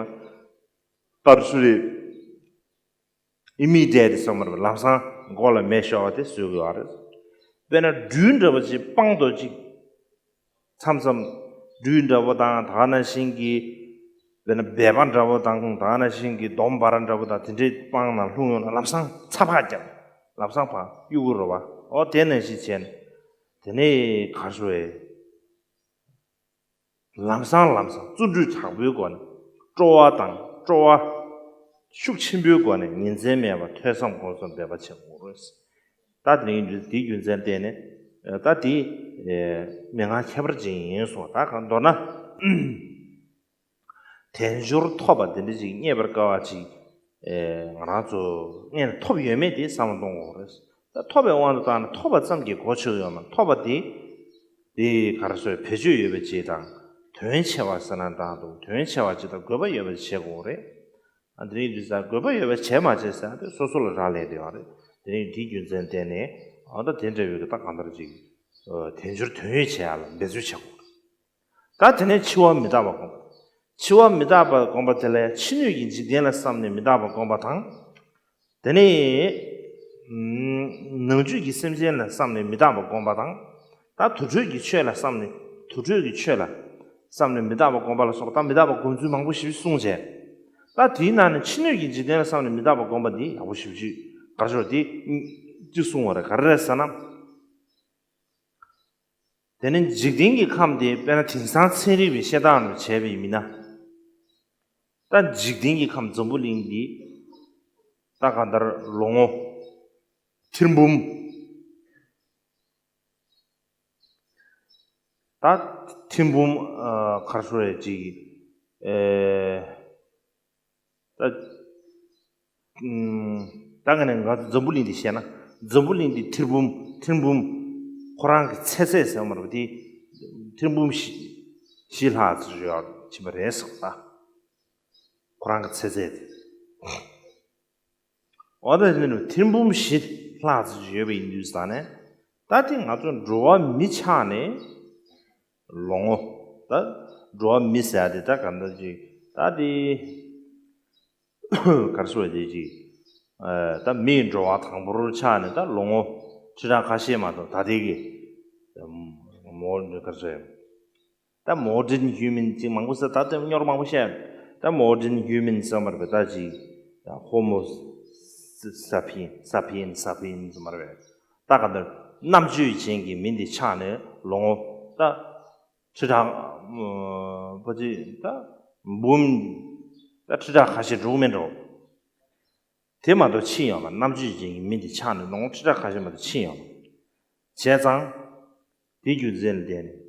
ལྟར་སུ་རེད། ཨི་མི་ཌེ་ཊི་ལི་བསམ་པར་ལམ་སང་མགོ་ལ་མེ་ཤོར་བ་དེ་བཟོ་དགོས་པ་རེད། དཔེར་ན་སྦྲུལ་འདྲ་པོ་ཅིག་སྤང་ཏོ་ཅིག་མཚམས་མཚམས་སྦྲུལ་འདྲ་པོ་དང་ད་ག་ནང་བཞིན་གྱི་དཔེར་ན་སྦལ་པ་འདྲ་པོ་དང་ད་ག་ནང་བཞིན་གྱི་དོམ་བ་ར་འདྲ་པོ་དང་དེ་འདྲའི་སྤང་ནང་ལྷུང་ཡོང་ན་ལམ་སང་ཚ་བ་རྒྱབ། ལམ་སང་ཕར་གཡུག་གི་རེད་བ། འོ་དེ་ནང་བཞིན་བྱས་ནས་དེ་ནས་ག་རེ་ཟེར། ལམ་སང་ལམ་སང་བརྩོན་འགྲུས་དྲག་པོའི་སྒོ་ནས་སྤྲོ་བ་དང་སྤྲོ་བ་ཤུགས་ཆེན་པོའི་སྒོ་ནས་ཉིན་མཚན་མེད་པར་ཐོས་བསམ་སྒོམ་གསུམ་འབད་པ་བྱེད་དགོས་རེད། ད་དེ་ཡིན་དུས་དེའི་རྒྱུ་མཚན་བརྟེན་ནས་ད་དེ་མན་ངག་ཁྱད་པར་ཅན་ཡིན་གསུངས། ད་གང་མདོར་ན། དལ་འབྱོར་ཐོབ་པ་འདི་འདྲ་ཅིག་རྙེད་པར་དཀའ་བ་ཅིག་ཨེ། ང་རང་ཚོ་སྔོན་ནས་ཐོབ་ཡོད་མེད་དེ་བསམ་བློ་གཏོང་དགོས་རེད། ད་ཐོབ་པའི་དབང་དུ་བཏང་ནས་ཐོབ་པ་ཙམ་གྱིས་གོ་ཆོད་ཡོད་མ་རེད། ཐོབ་པ་དེ་དེ་ག་རེ་ཟེར། བེད་སྤྱོད་ཡོད་པ་ཅིག་དང་དོན་ཆེ་བ་ཟེར་ན་འདྲ་འདུག་དོན་ཆེ་བ་ཅིག་དང་དགོས་པ་ཡོད་པ་ཅིག་བྱེད་དགོས་རེད། ཨ། དེ་རིང་འདི་ཚོ་དགོས་པ་ཡོད་པ་བྱས་མ་བྱས་ཟེར་ན་དེ་སོ་སོ་ལ་རག་ལས་བསྡད་ཡོད་རེད། དེ་རིང་དེའི་རྒྱུ་མཚན་བརྟེན་ནས་ཨ་ད་དེ་འདྲ་བའི་གི་ད་གང་ལྟར་ཅིག་ཨ། དལ་འབྱོར་དོན་ཡོད་བྱེད་ཡ་ལ་འབད་རྩོལ་བྱེད་དགོས་རེད། ད་དེ་ནས་འཆི་བ་མི་རྟག་པ་སྒོམ་པ། འཆི་བ་མི་རྟག་པ་སྒོམ་པ་དེ་ལས་ཕྱི་སྣོད་ཀྱི་འཇིག་རྟེན་ལ་བསམ་ནས་མི་རྟག་པ་སྒོམ་པ་དང་། དེ་ནས་ནང་བཅུད་ཀྱི་སེམས་ཅན་ལ་བསམ་ནས་མི་རྟག་པ་སྒོམ་པ་དང་། ད་དུར་ཁྲོད་ཀྱི་ཆོས་ལ་བསམ་ནས། དུར་ཁྲོད་ཀྱི་ཆོས་ལ་བསམ་ནས་མི་རྟག་པ་སྒོམ་པ་ལ་སོགས་པ། ད་མི་རྟག་པ་སྒོམ་ཚུལ་མང་པོ་ཞིག་གསུངས་བྱས། ད་དེའི་ནང་ནས་ཕྱི་སྣོད་ཀྱི་འཇིག་རྟེན་ལ་བསམ་ནས་མི་རྟག་པ་སྒོམ་པ་འདི་ཡག་པོ་ཞེ་པོ་ཅིག་ག་རེ་ཟེར། དེ་གཅིག་གསུངས་པ་རེད། ག་རེ་རེད་ཟེར་ན། དེ་ནི་འཇིག་རྟེན་གྱི་ཁམས་དེ་དཔེར་ན་དེང་སང་ཚན་རིག་པས་ཤེས་སྟངས་ནང་བྱས་པ་ཡིན་ན། ད་འཇིག་རྟེན་གྱི་ཁམས་འཛམ་བུ་གླིང་འདི་ད་གང་ལྟར་ལོ་ངོ་ཐེར་འབུམ། ད་ཐེར་འབུམ་ཨ། ག་རེ་ཟེར་ཅིག་ཨེ། ད་ཨུམ། ད་ག་ནས་ང་ཚོ་འཛམ་བུ་གླིང་འདི་བཤད་ན། འཛམ་བུ་གླིང་འདི་ཐེར་འབུམ། ཐེར་འབུམ་ཁོ་རང་གི་ཚེ་ཚད་ཟེར་བ་མ་རེད་པ། དེ་ཐེར་འབུམ་བཞི། བཞི་ལྷག་ཙམ་ཡོད་ཕྱིན་པ་རེད་ཟེར་བ། ད་ཁོ་རང་གི་ཚེ་ཚད་དེ། འོ་ད་དེ་ནི་ཐེར་འབུམ་བཞི་ལྷག་ཙམ་ཡོད་པ་ཡིན་དུས་ཙང་ནས། ད་དེ་ང་ཚོ་འགྲོ་བ་མི་ཆགས་ནས་ལོ་ངོ། ད་འགྲོ་བ་མི་ཟེར་ཡ་དེ་ད་ག་འདྲ་ཅིག་ད་དེ་གར་སོ་དེ་ཅིག་ད་མིའི་འགྲོ་བ་དང་པོར་ཆགས་ནས་ད་ལོ་ངོ་ཁྲི་ཕྲག་ཁ་ཤས་མ་གཏོགས། ད་ལྟའི་གི་མོ་གར་སོ་ཡ། ད་མོ་ཌན་ཧིའུ་མན་ཅིག་མང་པོ་ཟེར། ད་ལྟ་སྨྱོར་མང་པོ་བཤད། ད་མོ་ཌན་ཧིའུ་མན་ཟེར་མ་རེད་པས། ད་ཅིག་ཧོ་མོ་སེ་པི་ཡན་སེ་པི་ཡན་སེ་པི་ཡན་ཟེར་མ་རེད་པས། ད་ག་འདིར་རྣམ་དཔྱོད་ཅན་གྱི་མི་འདི་ཆགས་ནས་ལོ་ངོ་ད་ཁྲི་ཕྲག་པོ་ཅིག་ད་འབུམ་ད་ཁྲི་ཕྲག་ཁ་ཤས་འགྲོ་གི་མེད་འགྲོ། དེ་མ་གཏོགས་ཕྱིན་ཡོད་མ། རྣམ་དཔྱོད་ཅན་གྱི་མི་འདི་ཆགས་ནས་ལོ་ངོ་ཁྲི་ཕྲག་ཁ་ཤས་མ་གཏོགས་ཕྱིན་ཡོད་མ། བྱས་ཙང་། དེའི་རྒྱུ་མཚན་ལ་བརྟེན་ནས།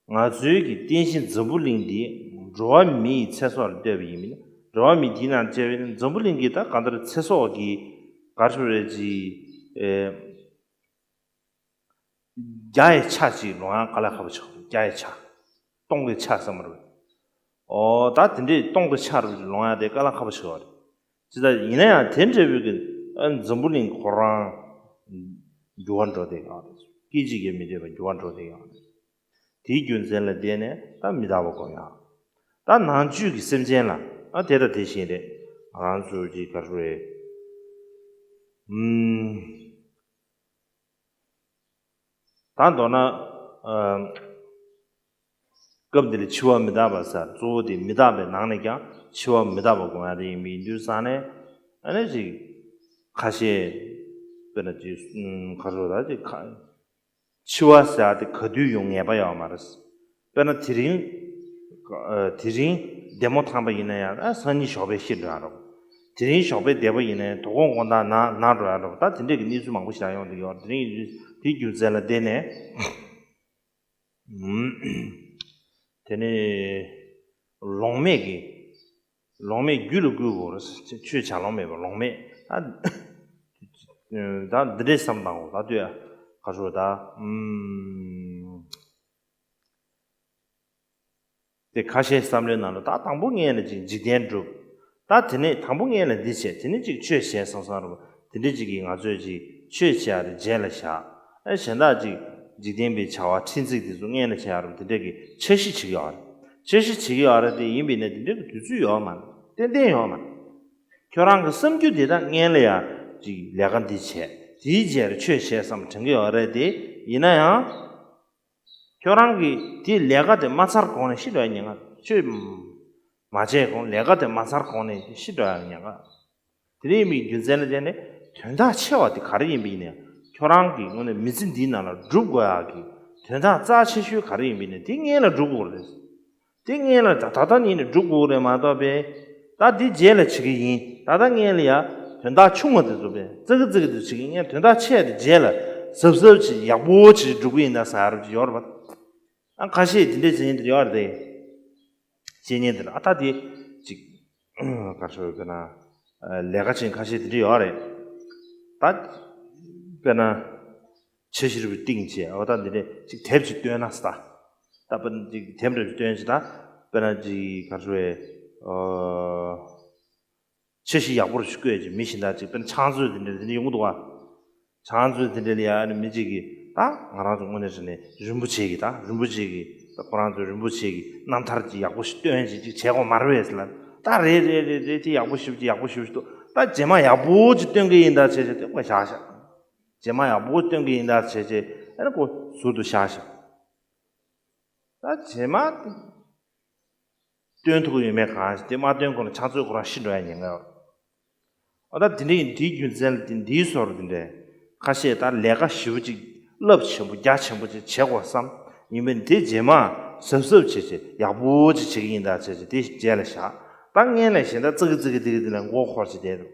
ང་ཚོའི་གི་རྟེན་གཞི་འཛམ་བུ་གླིང་འདི་འགྲོ་བ་མི་ཡི་ཚེ་སྲོག་ལ་ལྟོས་པ་ཡིན་མིན། འགྲོ་བ་མི་དེའི་ནང་བཅས་པའི་འཛམ་བུ་གླིང་གི་ད་གང་ལྟར་ཚེ་སྲོག་གི་ག་རེ་ཟེར་རེད་ཅིག་ཨེ། བརྒྱ་ཡི་ཆ་ཅིག་ལོངས་ཡག་དཀའ་ལས་ཁག་པོ་ཆགས། བརྒྱ་ཡི་ཆ། སྟོང་གི་ཆ་ཟེར་མ་རེད། ཨོ་ད་དེ་འདྲའི་སྟོང་གི་ཆ་རུ་ལོངས་ཡག་དེ་དཀའ་ལས་ཁག་པོ་ཆགས་པ་རེད། ཅི་ལྟར་ཡིན་ན་ཡང་དེ་འདྲ་བོའི་གི་ཨ་འཛམ་བུ་གླིང་ཁོ་རང་འགྱུར་བ་འགྲོ་བསྡད་ཡོད་རེད། སྐད་ཅིག་ཀྱང་མི་སྡོད་པར་འགྱུར་བ་འགྲོ་བསྡད་ཡོད་རེད། དེའི་རྒྱུ་མཚན་ལ་བརྟེན་ནས་ད་མི་རྟག་པ་སྒོམ་ཡག་ད་ནང་བཅུད་ཀྱི་སེམས་ཅན་ལ་ཨ་དེ་དང་དེ་བཞིན་རེད། ང་རང་ཚོ་གི་ག་རེ་རེད། ཨུམ། ད་མདོར་ན། ཨ། སྐབས་འདི་ལ་འཆི་བ་མི་རྟག་པ་ཟེར། གཙོ་བོ་དེ་མི་རྟག་པའི་ནང་ནས་ཀྱང་འཆི་བ་མི་རྟག་པ་སྒོམ་ཡག་དེ་ཡིན་པ་ཡིན་དུས་ཙང་ནས། ཨ་ནི་ཅིག་ཁ་ཤས། དཔེར་ན་ཅིག་ཁ་ཤས་ད་ཅིག་ཁ། འཆི་བ་ཟེར་ཡག་དེ་ག་དུས་ཡོང་ངེས་པ་ཡོད་མ་རེད། དཔེར་ན་དེ་རིང་། ཨ། དེ་རིང་བདེ་མོ་ཐང་པ་ཡིན་ན་ཡང་ཨ་སང་ཉིན་ཞོགས་པ་ཤི་འགྲོ་ཡག་རེད། དེ་རིང་ཞོགས་པ་བདེ་པོ་ཡིན་ན་ཡང་དོ་དགོང་དགོང་དག་ན་ན་འགྲོ་ཡག་རེད། ད་དེ་འདྲས་ཀྱི་གནས་ཚུལ་མང་པོ་ཞིག་ཡོང་གི་ཡོད་རེད། དེ་རིང་དེའི་རྒྱུ་མཚན་ལ་བརྟེན་ནས། དེ་ནས་ལོང་མེད་ཀྱི། ལོང་མེད་རྒྱུད་ལ་བསྐུལ་དགོས་རེད། ཆོས་བྱ་ལོང་མེད་པ་ལོང་མེད། ད་ད་འདི་འདྲས་བསམ་བཏང་དགོས། ད་ལྟོས་ཨ་ག་ཚོད་ད། ཨུམ། དེ་ཁ་ཤས་བསམ་བློའི་ནང་ལ་ད་དང་པོ་ངས་ལ་ཅིག་འཇིག་རྟེན་སྒྲུབ། ད་དེ་ནས་དང་པོ་ངས་ལ་འདི་བྱས། དེ་ནས་ཅིག་ཆོས་བྱས་བསམ་བསམ་རུ། དེ་འདྲས་ཅིག་གིས་ང་ཚོས་ཅིག་ཆོས་བྱེད་ཡག་དེ་རྗེས་ལ་བཞག་ཨ་གཞན་དག་ཅིག་འཇིག་རྟེན་པའི་བྱ་བ་ཁྲིམས་འཛིན་དེ་ཚོ་ངས་ལ་བྱེད་ཡག་རུ། དེ་འདྲས་ཀྱི་འཆར་གཞི་བྱེད་ཀྱི་ཡོད་རེད། འཆར་གཞི་བྱེད་ཀྱི་ཡོད་རེད། དེ་ཡིན་པས་ན་དེ་འདྲས་ཀྱི་དུས་ཚོད་ཡོད་མ་རེད། ཏན་ཏན་ཡོད་མ་རེད། ཁྱོད་རང་གི་བསམ་རྒྱུ་དེ་དག་ངས་ལ་ཡ་ཅིག་ལས་ཀ་འདི་བྱས། དེའི་རྗེས་ལ་ཆོས་བྱས་བསམ་དྲན་གྱི་ཡོད་རེད་དེ། ཡིན་ན་ཡང་། ཁྱོད་རང་གིས་དེའི་ལས་ཀ་དེ་མ་ཚར་གོང་ནས་ཤི་འགྲོ་ཡག་ཉེན་ཁ། ཆོས་མ་བྱས་གོང་ལས་ཀ་དེ་མ་ཚར་གོང་ནས་ཤི་འགྲོ་ཡག་ཉེན་ཁ། དེ་རིང་མིའི་རྒྱུ་མཚན་ལ་བརྟེན་ནས་དོན་དག་ཆེ་བ་དེ་ག་རེ་ཡིན་པ་ཡིན་ནའང་། ཁྱོད་རང་གི་ངོས་ནས་མི་ཚེ་འདིའི་ནང་ལ་སྒྲུབ་དགོས་ཡག་གི་དོན་དག་རྩ་ཆེ་ཤོས་ག་རེ་ཡིན་པ་ཡིན་ནའང་དེ་སྔོན་ལ་སྒྲུབ་དགོས་རེད། དེ་སྔོན་ལ་ད་ད་ལྟ་ཉིད་ནས་སྒྲུབ་དགོས་རེད་མ་གཏོགས་པས། ད་འདི་རྗེས་ལ་བྱེད་ཀྱི་ཡིན། ད་ལྟ་སྔོན་ལ་ཡ་དོན་དག་ཆུང་བ་དེ་ཚོ་པས་ཙག་གི་ཙག་གི་དེ་བྱེད་ཀྱི་ཡིན། དོན་དག་ཆེ་དེ་རྗེས་ལ་གཟབ་གཟབ་བྱེད། ཡག་པོ་བྱེད་སྒྲུབ་ཀྱི་ཡིན་ད་ཟེར་ཡག་ཡོད་རེད་པ། ཨ་ཁ་ཤས་དེ་འདྲས་བྱེད་མཁན་དེ་ཡོད་རེད་དེ། བྱེད་མཁན་དེ་ལ་ཨ་ད་དེ་ཅིག་ག་རེ་ཟེར་དཔེར་ན། ལས་ཀ་བྱེད་མཁན་ཁ་ཤས་དེ་འདྲས་ཡོད་རེད། ད་དཔེར་ན། འཆར་གཞི་རེ་བ་བཏིང་བྱས། འོ་ད་འདི་འདྲས་ཅིག་དེབ་ཅིག་བཏོན་ན་ཟེར། ད་དཔེར་ན་ཅིག་དེབ་རེ་བ་བཏོན་བྱས། ད་དཔེར་ན་ཅིག་ག་རེ་ཟེར། ཨོ། འཆར་གཞི་ཡག་པོ་རེ་ཞིག་བཀོད་བྱས། མི་གཞན་དག་ཅིག་དཔེར་ན་ཕྱག་མཛོད་དེ་འདྲས་དེ་འདྲས་ཡོང་གི་འདུག་ག་ཕྱག་མཛོད་དེ་འདྲས་ལ་ཡ་ཨ་ནི་མི་གཅིག་གིས་ད་ང་རང་ཚོ་དངོས་གནས་དྲང་གནས་རིན་པོ་ཆེ་གི་ད་རིན་པོ་ཆེ་གི་ད་ཁོ་རང་ཚོ་རིན་པོ་ཆེ་གི་རྣམ་ཐར་ཅིག་ཡག་པོ་ཞིག་བཏོན་བྱས་ཅིག་བྱས་དགོས་མ་རེད་པས་ཟེར་ལབ། ད་རེད་རེད་རེད་རེད། དེ་ཡག་པོ་ཞེ་པོ་ཅིག་ཡག་པོ་ཞེ་པོ་ཞིག་འདུག་ད་རྗེས་མ་ཡག་པོ་ཅིག་བཏོན་གི་ཡིན་ད་བྱས་བྱས་དེ་ཁོ་བཞག་བཞག་རྗེས་མ་ཡག་པོ་བཏོན་གི་ཡིན་ད་བྱས་བྱས་ཨ་ནི་ཁོ་ཟུར་དུ་བཞག་བཞག་ད་རྗེས་མ་བཏོན་ཐུབ་ཀྱི་ཡོད་མེད་གང་ཞིག་དེ་མ་བཏོན་གོང་ལ་ཕྱག་མཛོད་ཁོ་རང་ཤི་འགྲོ་ཡག་ཉེན་ཁ་ཡོད། འོ་ད་དེ་འདྲ་ཡིན། དེའི་རྒྱུ་མཚན་ལ་བརྟེན་འདིའི་སོར་དེ་འདྲས་ཁ་ཤས་ད་ལས་ཀ་ཞེ་པོ་ཅིག་རླབས་ཆེན་པོ་རྒྱ་ཆེན་པོ་ཅིག་བྱེད་དགོས་བསམ། ཡིན་པས་དེ་རྗེས་མ་གཟབ་གཟབ་བྱས་བྱས་ཡག་པོ་ཅིག་བྱེད་ཀྱི་ཡིན་ད་བྱས་བྱས་དེ་རྗེས་ལ་བཞག་ད་སྔོན་ལ་གཞན་དག་ཙག་གི་ཙག་གི་ཙག་གི་དེ་ལ་མགོ་འཁོར་བྱས་བསྡད་འདུག་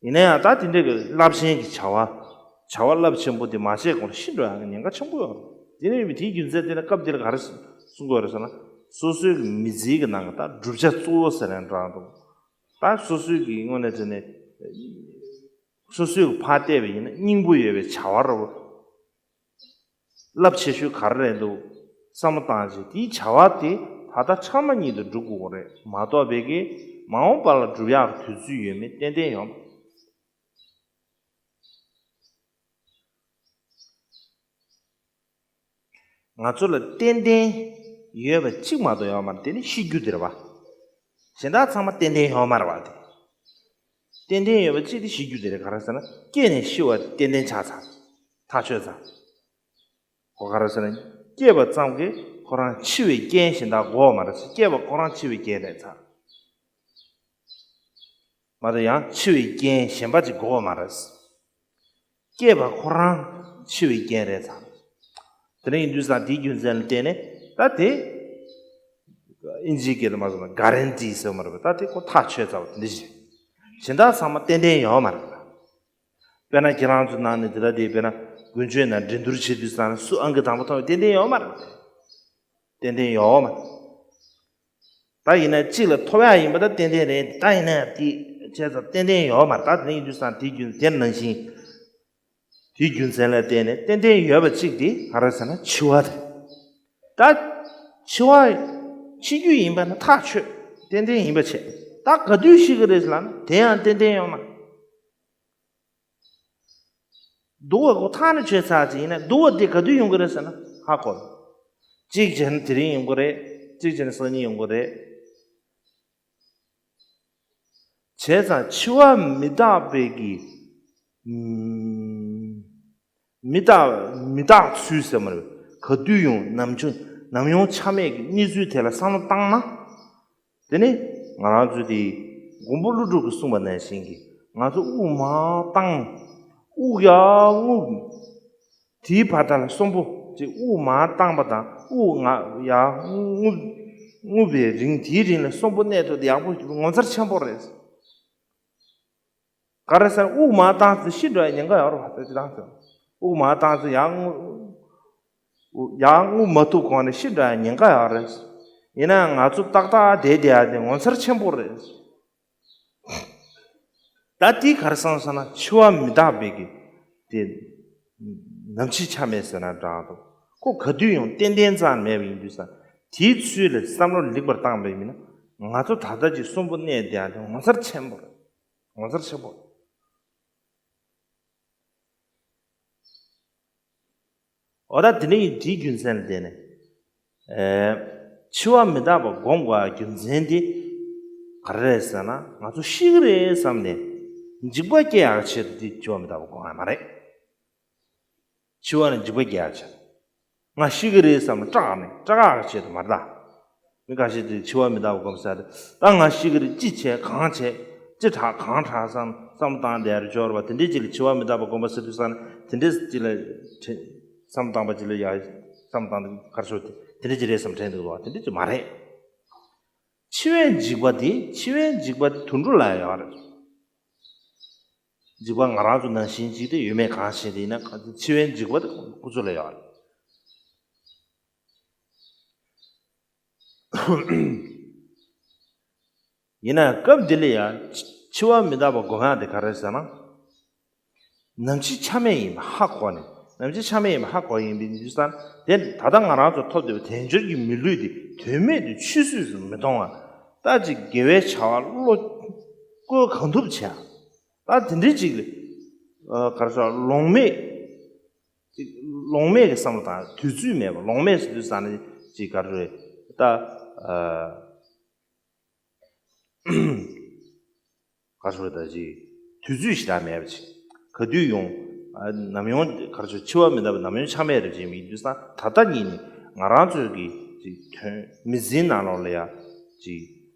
ཡིན་ན་ཡང་ད་དེ་འདྲ་གི་རླབས་ཆེན་གྱི་བྱ་བ། བྱ་བ་རླབས་ཆེན་པོ་དེ་མ་བྱས་གོང་ལ་ཤི་འགྲོ་ཡག་གི་ཉེན་ཁ་ཆེན་པོ་ཡོད་རེད། དེ་ནས་ཡིན་པའི་དེའི་རྒྱུ་མཚན་དེ་ལ་སྐབས་དེ་ལ་ག་རེ་གསུང་དགོས་རེད་ཟེར་ན། སོ་སོའི་གི་མི་ཚེའི་གི་ནང་གི་ད་བསྒྲུབ་བྱ་གཙོ་བོ་ཟེར་ཡང་འདྲ་འདུག་ད་སོ་སོའི་གི་དངོས་གནས་བྱས་ནས་སོ་སོའི་གི་ཕར་བལྟས་པ་ཡིན་ན་སྙིང་པོ་ཡོད་པའི་བྱ་བ་རེད་པ། རླབས་ཆེ་ཤོས་ག་རེ་རེད་འདུག་བསམ་བློ་བཏང་བྱས་དེའི་བྱ་བ་དེ་ ད་ལྟ་ཕྲ་མ་ཉིད་དུ་སྒྲུབ་དགོས་རེད་མ་གཏོགས་པའི་གི་མ་འོངས་པ་ལ་སྒྲུབ་ཡག་དུས་ཚོད་ཡོད་མེད་ཏན་ཏན་ཡོད་མ་རེད། ང་ཚོ་ལ་ཏན་ཏན་ཡོད་པ་གཅིག་མ་གཏོགས་ཡོད་མ་རེད། དེ་ནི་ཤི་རྒྱུ་དེ་རེད་བ། གཞན་དག་ཚང་མ་ཏན་ཏན་ཡོད་མ་རེད་བ་དེ། ཏན་ཏན་ཡོད་པ་གཅིག་དེ་ཤི་རྒྱུ་དེ་རེད། ག་རེ་ཟེར་ན་སྐྱེས་ནས་ཤི་བ་ཏན་ཏན་ཆགས་ཚར། ཐག་ཆོད་ཚར། ཁོ་ག་རེ་ཟེར་ན་སྐྱེས་པ་ཙམ་གྱིས་ཁོ་རང་འཆི་བའི་རྐྱེན་གཞན་དག་འགོག་མ་རེད། སྐྱེས་པ་ཁོ་རང་འཆི་བའི་རྐྱེན་རེད་ཚར། མ་གཏོགས་ཡང་འཆི་བའི་རྐྱེན་གཞན་པ་ཅིག་འགོག་མ་རེད། སྐྱེས་པ་ཁོ་རང་འཆི་བའི་རྐྱེན་རེད་ཚར། དེ་འདྲ་ཡིན་དུས་ཙང་དེའི་རྒྱུ་མཚན་ལ་བརྟེན་ནས་ད་དེ་ཨིན་ཇིའི་སྐད་དུ་མ་སོང་ན་གྷ་རན་ཊི་ཟེར་བ་མ་རེད་པས། ད་དེ་ཁོ་ཐག་ཆོད་ཚར་བ་དེ་འདྲ་ཞིག་གཞན་དག་ཚང་མ་ཏན་ཏན་ཡོད་མ་རེད། དཔེར་ན་ཁྱེད་རང་ཚོ་ནང་ནས་དེ་ལ་དེ་དཔེར་ན་དགུན་ཆོས་ནང་འགྲན་བསྡུར་བྱེད་དུས་ཙང་ནས་སུ་ཨང་ཀི་དང་པོ་ཐོབ་ཏན་ཏན་ཡོད་མ་རེད། ཏན་ཏན་ཡོད་མ་རེད། ད་ཡིན་ན་གཅིག་ལ་ཐོབ་ཡག་ཡིན་པ་ད་ཏན་ཏན་རེད། ད་ཡིན་ན་ཡང་དེ་བྱས་ཙང་ཏན་ཏན་ཡོད་མ་རེད། ད་དེ་ནས་ཡིན་དུས་ཙང་དེའི་རྒྱུ་དེ་ནང་བཞིན་དེའི་རྒྱུ་མཚན་ལ་བརྟེན་ནས་ཏན་ཏན་ཡོད་པ་གཅིག་དེ་ག་རེ་ཟེར་ན་འཆི་བ་རེད། ད་འཆི་བ་འཆི་རྒྱུ་ཡིན་པ་ན་ཐག་ཆོད་ཏན་ཏན་ཡིན་པ་བྱས། ད་ག་དུས་ཤི་གི་རེད་ཟེར་ལབ་ན་དེ་ཡང་ཏན་ཏན་ཡོད་མ་རེད། སྡུག་པ་ཁོ་ཐག་ནས་ཆོད་ཚར་ཅིག་ཡིན་ན་སྡུག་པ་དེ་ག་དུས་ཡོང་གི་རེད་ཟེར་ན་ཧ་གོ། གཅིག་བྱས་ན་དེ་རིང་ཡོང་གི་རེད། གཅིག་བྱས་ན་སང་ཉིན་ཡོང་གི་རེད། བྱས་ཙང་འཆི་བ་མི་རྟག་པའི་གི་ཨུམ། མི་རྟག་མི་རྟག་ཚུལ་ཟེར་མ་རེད། ག་དུས་ཡོང་ནམ་ཆུང་ནམ་ཡོང་ཆ་མེད་ཀྱི་གནས་ཚུལ་དེ་ལ་བསམ་བློ་བཏང་ན། དེ་ནི་ང་རང་ཚོའི་དེ་མགོན་པོ་ཀླུ་སྒྲུབ་ཀྱིས་གསུངས་པ་ནང་བཞིན་གྱི་ང་ཚོ་དབུགས་མར་བཏང་། དབུགས་ཡར་རྔུབ། དེའི་བར་དག་ལ་གསོན་པོ་ཅིག་དབུགས་མར་བཏང་པ་དང་དབུགས་ང་ཡར་རྔུབ། རྔུབ་པའི་རིང་དེའི་རིང་ལ་གསོན་པོ་གནས་ཐུབ་དེ་ཡག་པོ་ངོ་མཚར་ཆེན་པོ་རེད། ག་རེ་ཟེར་དབུགས་མར་བཏང་ཚེ་ཤི་འགྲོ་ཡ་ཉེན་ཁ་ཡོད་རེད་བ། ད་ཅི་བཏང་ཚེ་དབུགས་མར་བཏང་ཚེ་ཡར་རྔུབ། ཡར་རྔུབ་མ་ཐུབ་གོང་ནས་ཤི་འགྲོ་ཡ་ཉེན་ཁ་ཡོད་རེད། ཡིན་ན་ང་ཚོ་ཏག་ཏག་བསྡད་བསྡད་ཡ་དེ་ངོ་མཚར་ཆེན་པོ་རེད། ད་དེ་ག་རེ་བསམ་སོང་ན་འཆི་བ་མི་རྟག་པའི་གི་དེ་ནམ་འཆི་ཆ་མེད་ཟེར་ན་འདྲ་འདུག་ཁོ་ག་དུས་ཡོང་ཏན་ཏན་རྩ་མེད་པ་ཡིན་དུས་ཙང་དེའི་ཚུལ་ལ་བསམ་བློ་ལེགས་པར་བཏང་པ་ཡིན་ན་ང་ཚོ་ད་ལྟ་ཅིག་གསོན་པོ་གནས་བསྡད་ཡ་དེ་ངོ་མཚར་ཆེན་པོ་རེད། ངོ་མཚར་ཆེན་པོ། འོ་ད་དེ་ནས་དེའི་རྒྱུ་མཚན་ལ་བརྟེན་ནས། ཨེ། འཆི་བ་མི་རྟག་པ་སྒོམ་དགོས་པའི་རྒྱུ་མཚན་དེ་ག་རེ་རེད་ཟེར་ན་ང་ཚོ་ཤི་གི་རེད་བསམ་ནས་འཇིགས་པ་སྐྱེ་ཡག་ཆེད་དུ་དེ་འཆི་བ་མི་རྟག་པ་སྒོམ་ཡག་མ་རེད། འཆི་བ་ནི་འཇིགས་པ་སྐྱེ་ཡག་ཆེད། ང་ཤི་གི་རེད་བསམ་ན་སྐྲག་ནས་སྐྲག་ཡག་ཆེད་དུ་མ་རེད་ད། མི་ཁ་ཤས་ཀྱིས་འཆི་བ་མི་རྟག་པ་སྒོམ་ས་རེད། ད་ང་ཤི་གི་རེད་ཅི་བྱས་གང་བྱས་ཅི་དྲག་གང་དྲག་བསམ་བསམ་བཏང་བསྡད་རེད་འབྱོར་བ་དེ་འདྲས་ཅིག་ལ་འཆི་བ་མི་རྟག་པ་སྒོམ་པ་ཟེར་དུས་ཙང་ནས་དེ་འདྲས་ཅིག་ལ་བསམ་བཏང་པ་ཅིག་ལ་ཡ་བསམ་བཏང་དུས་གར་ཤོར་དེ་དེ་འདྲས་ཅིག་རེད་བསམ་དྲན་འདུག་བ་དེ་འདྲས་ཅིག་མ་རེད། འཆི་བའི་འཇིགས་པ་དེ་འཆི་བའི་འཇིགས་པ་དེ་དུད་འགྲོ་ལ་ཡོད་རེད། འཇིགས་པ་ང་རང་ཚོ་ནང་བཞིན་ཅིག་དེ་ཡོད་མེད་གང་ཤེས་དེ་ཡིན་ན་འཆི་བའི་འཇིགས་པ་དེ་ཁོ་ཚོ་ལ་ཡོད་རེད། ཡིན་ན་སྐབས་འདི་ལ་ཡང་འཆི་བ་མི་རྟག་པ་སྒོམ་ཡག་དེ་ག་རེ་ཟེར་ན། ནམ་འཆི་ཆ་མེད་ཡིན་པ་ཧ་གོ་ནས་ནམ་འཆི་ཆ་མེད་ཡིན་པ་ཧ་གོ་ཡིན་པའི་ཡུལ་ས་དེ་ད་ལྟ་ང་རང་ཚོ་ཐོབ་བསྡད་པའི་དལ་འབྱོར་གྱི་མི་ལུས་དེ་དོན་མེད་དུ་ཆུད་ཟོས་སུ་མི་གཏོང་བ། ད་ཅིག་དགེ་བའི་བྱ་བ་བློ་བཀོལ་གང་ཐུབ་བྱས། ད་དེ་འདྲའི་ཅིག་ལ་ག་རེ་ཟེར་ལོང་མེད། ཅིག་ལོང་མེད་ཀྱི་བསམ་བློ་དང་དུས་ཚོད་མེད་པ་ལོང་མེད་ཟེར་དུས་ཙང་ནས་ཅིག་ག་རེ་རེད་ད། ག་རེ་ཟེར་ད་ཅིག་དུས་ཚོད་ཞེ་དྲག་མེད་པ་ཅིག་ག་དུས་ཡོང་། ནམ་ཡོང་ག་རེ་ཟེར་འཆི་བ་མི་རྟག་པ་ནམ་ཡོང་ཆ་མེད་རེད་ཅེས་མི་ཡིན་དུས་ཙང་ད་ལྟ་ཉིད་ནས་ང་རང་ཚོའི་གི་ཅིག་དོན་མི་ཟིན་ནང་ལོགས་ལ་ཡ་ཅིག་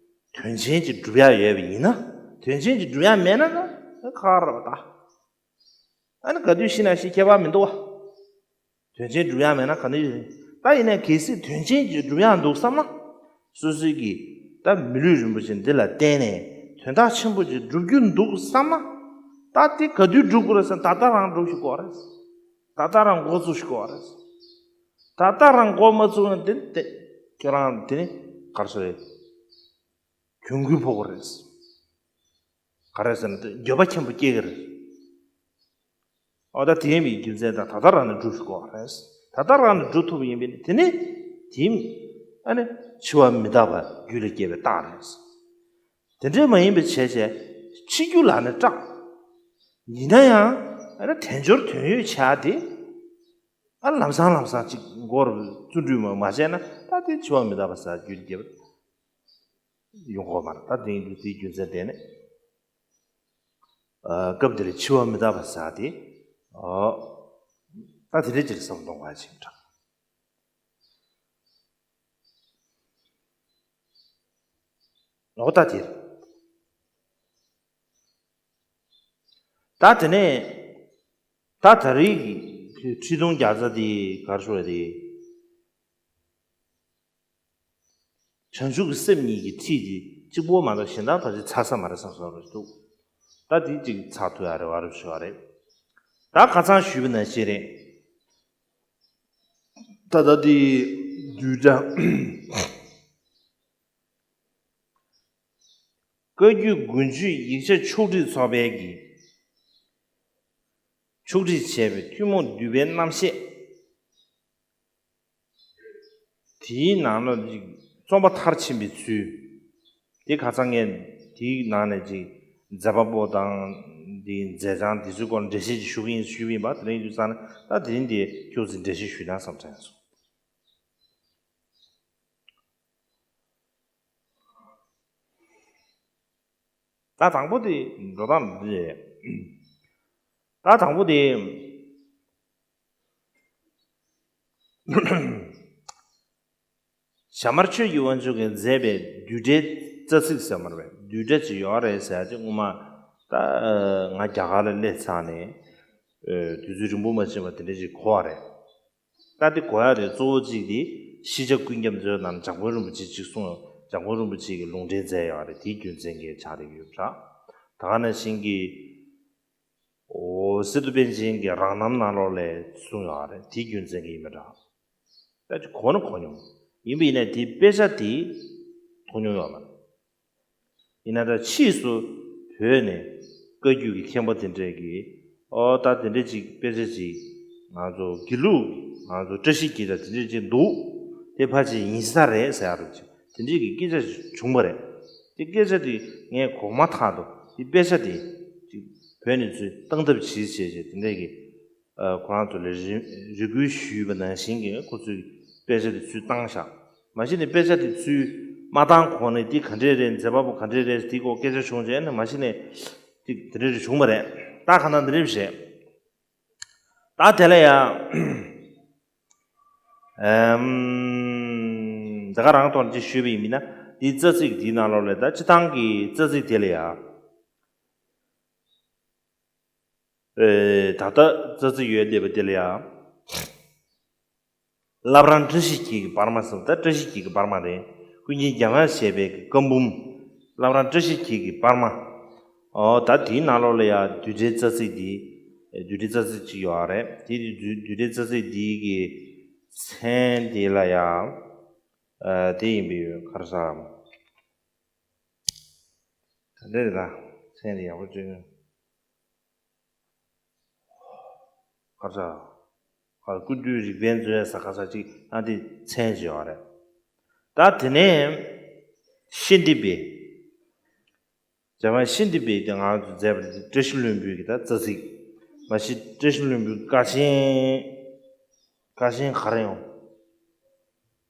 དོན་ཆེན་ཅིག་སྒྲུབ་ཡ་ཡོད་པ་ཡིན་ན་དོན་ཆེན་ཅིག་སྒྲུབ་ཡ་མེད་ན་ན་ཁག་རེད་པ་ད། ཨ་ནི་ག་དུས་ཤི་ན་ཤི་ཁྱད་པར་མི་འདུག་བ། དོན་ཆེན་སྒྲུབ་ཡག་མེད་ན་ག་ནས་ཡོད་རེད། ད་ཡིན་ནའི་གལ་སྲིད་དོན་ཆེན་ཅིག་སྒྲུབ་ཡག་འདུག་བསམ་ན། སོ་སོའི་གི་ད་མི་ལུས་རིན་པོ་ཆེ་འདི་ལ་བརྟེན་ནས་དོན་དག་ཆེན་པོ་ཅིག་སྒྲུབ་རྒྱུ་འདུག་བསམ་ན། ད་དེ་ག་དུས་སྒྲུབ་དགོས་རེད་ཟེར་ན་ད་ལྟ་རང་སྒྲུབ་ཤིག་དགོས་རེད། ད་ལྟ་རང་འགོ་ཚུགས་ཤིག་དགོས་རེད། ད་ལྟ་རང་འགོ་མ་ཚུགས་ན་དེ་དེ་ཁྱོད་རང་དེ་ནི་ག་རེ་ཟེར་རེད། གྱོང་གུན་ཕོག་གི་རེད། ག་རེ་ཟེར་ན་དེ་འགྱོད་པ་ཆེན་པོ་སྐྱེ་གི་རེད། ཨོ་ད་དེ་ཡིན་པའི་རྒྱུ་མཚན་དང་ད་ལྟ་རང་ནས་སྒྲུབ་དགོས་པ་རེད། ད་ལྟ་རང་ནས་སྒྲུབ་ཐུབ་པ་ཡིན་པས་ནི་དེ་ནི་དེ་ ཨ་ནི་འཆི་བ་མི་རྟག་པ་རྒྱུད་ལ་སྐྱེ་བའི་རྟགས་རེད། དེ་འདྲས་མ་ཡིན་པའི་བྱས་བྱས་འཆི་རྒྱུ་ལ་ནི་སྐྲག་ཡིན་ན་ཡང་ཨ་ནི་དལ་འབྱོར་དོན་ཡོད་བྱ་དེ། ཨ་ལམ་སང་ལམ་སང་ཅིག་མགོར་བརྩོན་འགྲུས་མ་མ་བྱས་ན་ད་དེ་འཆི་བ་མི་རྟག་པ་ཟེར་རྒྱུད་སྐྱེ་བ་ཡོང་གི་མ་རེད། ད་དེ་ཡིན་དུས་དེའི་རྒྱུ་མཚན་དེ་ནི། ཨ་སྐབས་འདིར་འཆི་བ་མི་རྟག་པ་ཟེར་དེ། ཨོ། ད་དེ་འདྲའི་ཅིག་བསམ་གཏོང་བ་ཞིག་འདྲ། ཨོ་ད་དེ། ད་དེ་ནས་ད་ད་རེས་ཀྱི་ཁྲི་སྟོང་བརྒྱ་རྩ་དེ་གར་ཤོར་བ་དེ། བྱང་ཆུབ་ཀྱི་སེམས་གཉིས་ཀྱི་ཁྲིད་དེ་གཅིག་པོ་མ་གཏོགས་གཞན་དག་ཕལ་ཆེར་ཚར་ས་མ་རེད་བསམ་བསམ་རེད་འདུག་ད་དེ་གཅིག་ཚར་ཐུབ་ཡ་རེད་བ་རེད་ཞུ་བ་རེད། ད་ཁ་སང་ཞུས་པ་ནང་བཞིན་རེད། ད་ལྟ་དེ་བསྡུས་གྲྭ། བཀའ་བརྒྱུད་དགོན་བརྒྱུད་ཡིག་ཆ་ཕྱོགས་སྒྲིག་ཚོགས་པའི་གི་ཕྱོགས་སྒྲིག་བྱས་པའི་ཐུན་མོང་བསྡུས་པའི་རྣམ་བཤད། དེའི་ནང་ལ་ཅིག་རྩོམ་པ་མཐར་ཕྱིན་པའི་ཚུལ། དེ་ཁ་སང་ངས་དེའི་ནང་ནས་ཅིག་མཛད་པ་པོ་དང་དེའི་མཛད་བྱང་དེ་ཚོའི་སྐོར་འགྲེལ་བཤད་ཅིག་ཞུ་གི་ཡིན་ཞུས་པ་ཡིན་པ། དེ་རིང་དུས་ཙང་ནས་ད་དེ་རིང་དེ་ཁྱོད་ཚོས་འགྲེལ་བཤད་ཞུས་ན་བསམ་དྲན་སོང་། ད་དང་པོ་དེ་འགྲོ་སྟངས་འདི་རེད། ད་དང་པོ་དེ་ཞྭ་དམར་ཆོས་ཀྱི་དབང་ཕྱུག་གིས་མཛད་པའི་བསྡུས་གྲྭའི་རྩ་ཚིག་ཟེར་མ་རེད་པས། བསྡུས་གྲྭ་ཅིག་ཡོད་རེད་ཟེར་ཡ་ཅིག་སྔོན་མ་ད་ང་རྒྱ་གར་ལ་སླེབས་ཚར་ནས་དུས་ཚོད་རིང་པོ་མ་ཕྱིན་པ་དེ་འདྲ་ཅིག་གོ་བ་རེད། ད་དེ་གོ་ཡ་རེད། གཙོ་བོ་གཅིག་དེ་ཤེས་བྱ་ཀུན་ཁྱབ་མཛོད་ནང་འཇམ་མགོན་རིན་པོ་ཆེ་གཅིག་གསུངས་ཡོད། འཇམ་མགོན་རིན་པོ་ཆེ་གིས་ལུང་འདྲེན་མཛད་ཡོད་རེད། དེའི་རྒྱུ་མཚན་གྱིས་ཆགས་བསྡད་ཡོད་པ་འདྲ། ད་ག་ནང་བཞིན་གྱི་ཨོ་སི་ཏུ་པཎ་ཆེན་གྱི་རང་རྣམ་ནང་ལོགས་ལ་གསུངས་ཡོད་རེད། དེའི་རྒྱུ་མཚན་གྱིས་ཡིན་པ་འདྲ། ད་ཅིག་གོ་ན་གོ་མྱོང་། ཡིན་པ་ཡིན་ན་དེའི་དཔེ་ཆ་དེ་མཐོང་མྱོང་ཡོད་མ་རེད། ཡིན་ན་ད་ཕྱིས་སུ་བོད་ནས་བཀའ་བརྒྱུད་ཀྱི་མཁན་པོ་དེ་འདྲས་ཀྱིས་ཨོ་ད་དེ་འདྲས་ཅིག་དཔེ་ཆ་ཅིག་ང་ཚོ་དགེ་ལུགས་ང་ཚོ་བཀྲ་ཤིས་འཁྱིལ་དང་དེ་འདྲས་ཅིག་འདུག་དེ་ཕལ་ཆེར་ཡིན་ས་རེད་ཟེར་ཡ་རུ་ཅིག་དེ་འདྲས་ཀྱི་སྐད་ཆ་ཞིག་བྱུང་བ་རེད། དེ་སྐད་ཆ་དེ་ངས་གོ་མ་ཐག་ཏུ་དེ་དཔེ་ཆ་དེ་ཅིག་བོད་ནས་ཚུར་བཏང་ཐབས་བྱེད་བྱས་བྱས་དེ་འདྲས་ཀྱི་ཨ་ཁོ་རང་ཚོ་ལ་རེ་རེ་སྐུལ་ཞུས་པ་ནང་བཞིན་གྱི་ཁོ་ཚོས་དཔེ་ཆ་དེ་ཚུར་བཏང་བཞག་མ་གཞི་ནས་དཔེ་ཆ་དེ་ཚུར་མ་བཏང་གོང་ནས་འདི་ག་འདྲས་རེད། མཛད་པ་པོ་ག་འདྲས་རེད། འདི་སྐོར་སྐད་ཆ་བྱུང་རྗེས་ནས་མ་གཞི་ནས་ཅིག་དེ་འདྲས་རེ་བྱུང་བ་རེད། ད་ག་ན་འདི་འདྲས་བྱས། ད་དེ་ལ་ཡ་ཨམ། ད་ག་རང་ཐོག་ཅིག་ཞུས་པ་ཡིན་མིན་ན་འདི་རྩ་ཚིག་འདིའི་ནང་ལོགས་ལ་ད་སྤྱི་བཏང་གི་རྩ་ཚིག་དེ་ལ་ཡ། ཨེ། ད་ལྟ་རྩ་ཚིག་ཡོད་བསྡད་པ་དེ་ལ་ཡང་། བླ་བྲང་བཀྲ་ཤིས་འཁྱིལ་གྱི་བར་མ་ཟེར། ད་བཀྲ་ཤིས་འཁྱིལ་གྱི་བར་མ་རེད། ཀུན་མཁྱེན་རྒྱལ་བ་ཞེས་པའི་བཀའ་འབུམ། བླ་བྲང་བཀྲ་ཤིས་འཁྱིལ་གྱི་བར་མ། ཨོ་ད་དེའི་ནང་ལོགས་ལ་ཡང་བསྡུས་གྲྭའི་རྩ་ཚིག་འདི། བསྡུས་གྲྭའི་རྩ་ཚིག་ཅིག་ཡོད་རེད། དེ་བསྡུས་བསྡུས་གྲྭའི་རྩ་ཚིག་འདིའི་གི་མཚན་དེ་ལ་ཡང་། ཨ་དེ་ཡིན་པའི་ཡོད་ག་རེ་ཟེར། ད་འདྲ་རེད་ད། མཚན་དེ་ཡག་པོ་བརྗོད་ཡོད། ག་ས། ག་སྐུ་མདུན་རིག་པའི་མཛོད་ས་ག་ས་ཅིག་ཨ་འདི་མཚན་ཅིག་ཡོད་རེད། ད་དེ་ནས་ཤཱནྟི་པའི། རྒྱལ་བ་ཤཱནྟི་པའི་དེ་ང་ཚོ་མཛད་པ་དེ་བཀྲ་ཤིས་ལྷུན་པོའི་གི་ད་རྩ་ཚིག་མ་གཞི་བཀྲ་ཤིས་ལྷུན་པོའི་དཀའ་ཆེན། དཀའ་ཆེན་ག་རེ་ཡོང་།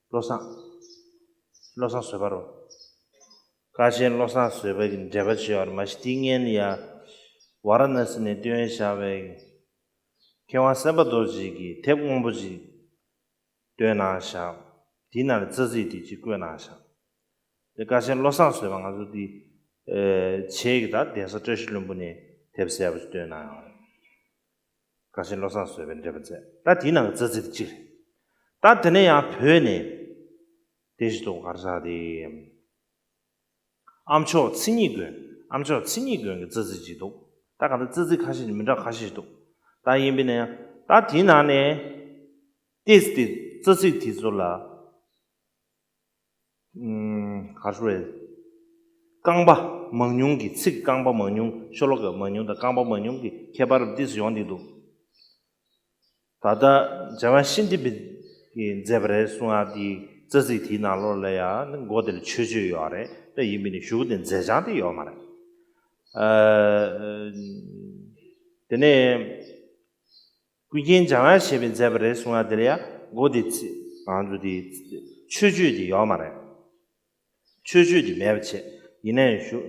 བློ་བཟང་། བློ་བཟང་བཟོད་པ་རོ། དཀའ་ཆེན་བློ་བཟང་བཟོད་པ་གི་འགྲེལ་པ་བྱས་པ་རེད། མ་གཞི་དེ་སྔོན་ཡ། ཝཱ་ར་ཎ་སི་ནས་བཏོན་བཞག་པའི་མཁས་དབང་སེམས་དཔའ་རྡོ་རྗེ་གིས་དེབ་སྔོན་པོ་ཅིག་བཏོན་གནང་བཞག་དེའི་ནང་ལ་རྩ་ཚིག་དེ་ཅིག་བཀོད་གནང་བཞག་དེ་དཀའ་ཆེན་བློ་བཟང་བཟོད་པ་ང་ཚོ་དེ་ཨེ་བྱས་ཀྱི་ད་གདན་ས་བཀྲ་ཤིས་ལྷུན་པོ་ནས་དེབ་གསལ་པོ་ཅིག་བཏོན་གནང་ཡོད་རེད། དཀའ་ཆེན་བློ་བཟང་བཟོད་པའི་འགྲེལ་པ་མཛད། ད་དེའི་ནང་གི་རྩ་ཚིག་དེ་གཅིག་རེད། ད་དེ་ནས་ཡང་བོད་ནས་དེ་ཞིག་འདུག་ག་རེ་ཟེར་དེ། ཨ་མཆོག་མཚན་ཉིད་མགོན། ཨ་མཆོག་མཚན་ཉིད་མགོན་གྱི་རྩ་ཚིག་ཅིག་འདུག་ད་ག་ད་རྩ་ཚིག་ཁ་ཤས་ནི་མི་འདྲ་ཁ་ཤས་ཤིག་འདུག་ད་ཡིན་པས་ན་ཡང་ད་དེའི་ནང་ནས་ཏོག་ཙམ་དེ་རྩ་ཚིག་དེ་ཚོ་ལ། ཨུམ། ག་རེ་ཟེར། རྐང་པ་མང་ཉུང་གི་ཚིག་རྐང་པ་མང་ཉུང་ཤོ་ལོ་ཀ་མང་ཉུང་དང་རྐང་པ་མང་ཉུང་གི་ཁྱད་པར་ཏོག་ཙམ་ཡོང་བསྡད་འདུག་ད་ལྟ་རྒྱལ་བ་ཤཱནྟི་པ་གིས་མཛད་པ་རེད་གསུང་ཡག་དེ་ རྩ་ཚིག་དེའི་ནང་ལོགས་ལ་ཡང་མགོ་དེ་ལ་མཆོད་བརྗོད་ཡོད་རེད། ད་ཡིན་པས་ན་གཞུག་གུ་དེ་མཛད་བྱང་དེ་ཡོད་མ་རེད། ཨ། དེ་ནས་ཀུན་མཁྱེན་འཇམ་དབྱངས་བཞད་པས་མཛད་པ་རེད་གསུང་ཡ་དེ་ལ་ཡང་མགོ་དེ་ཚིག་ང་ཚོ་དེ་མཆོད་བརྗོད་དེ་ཡོད་མ་རེད། མཆོད་བརྗོད་དེ་མེད་པ་བྱས། ཡིན་ནའི་ཞུ།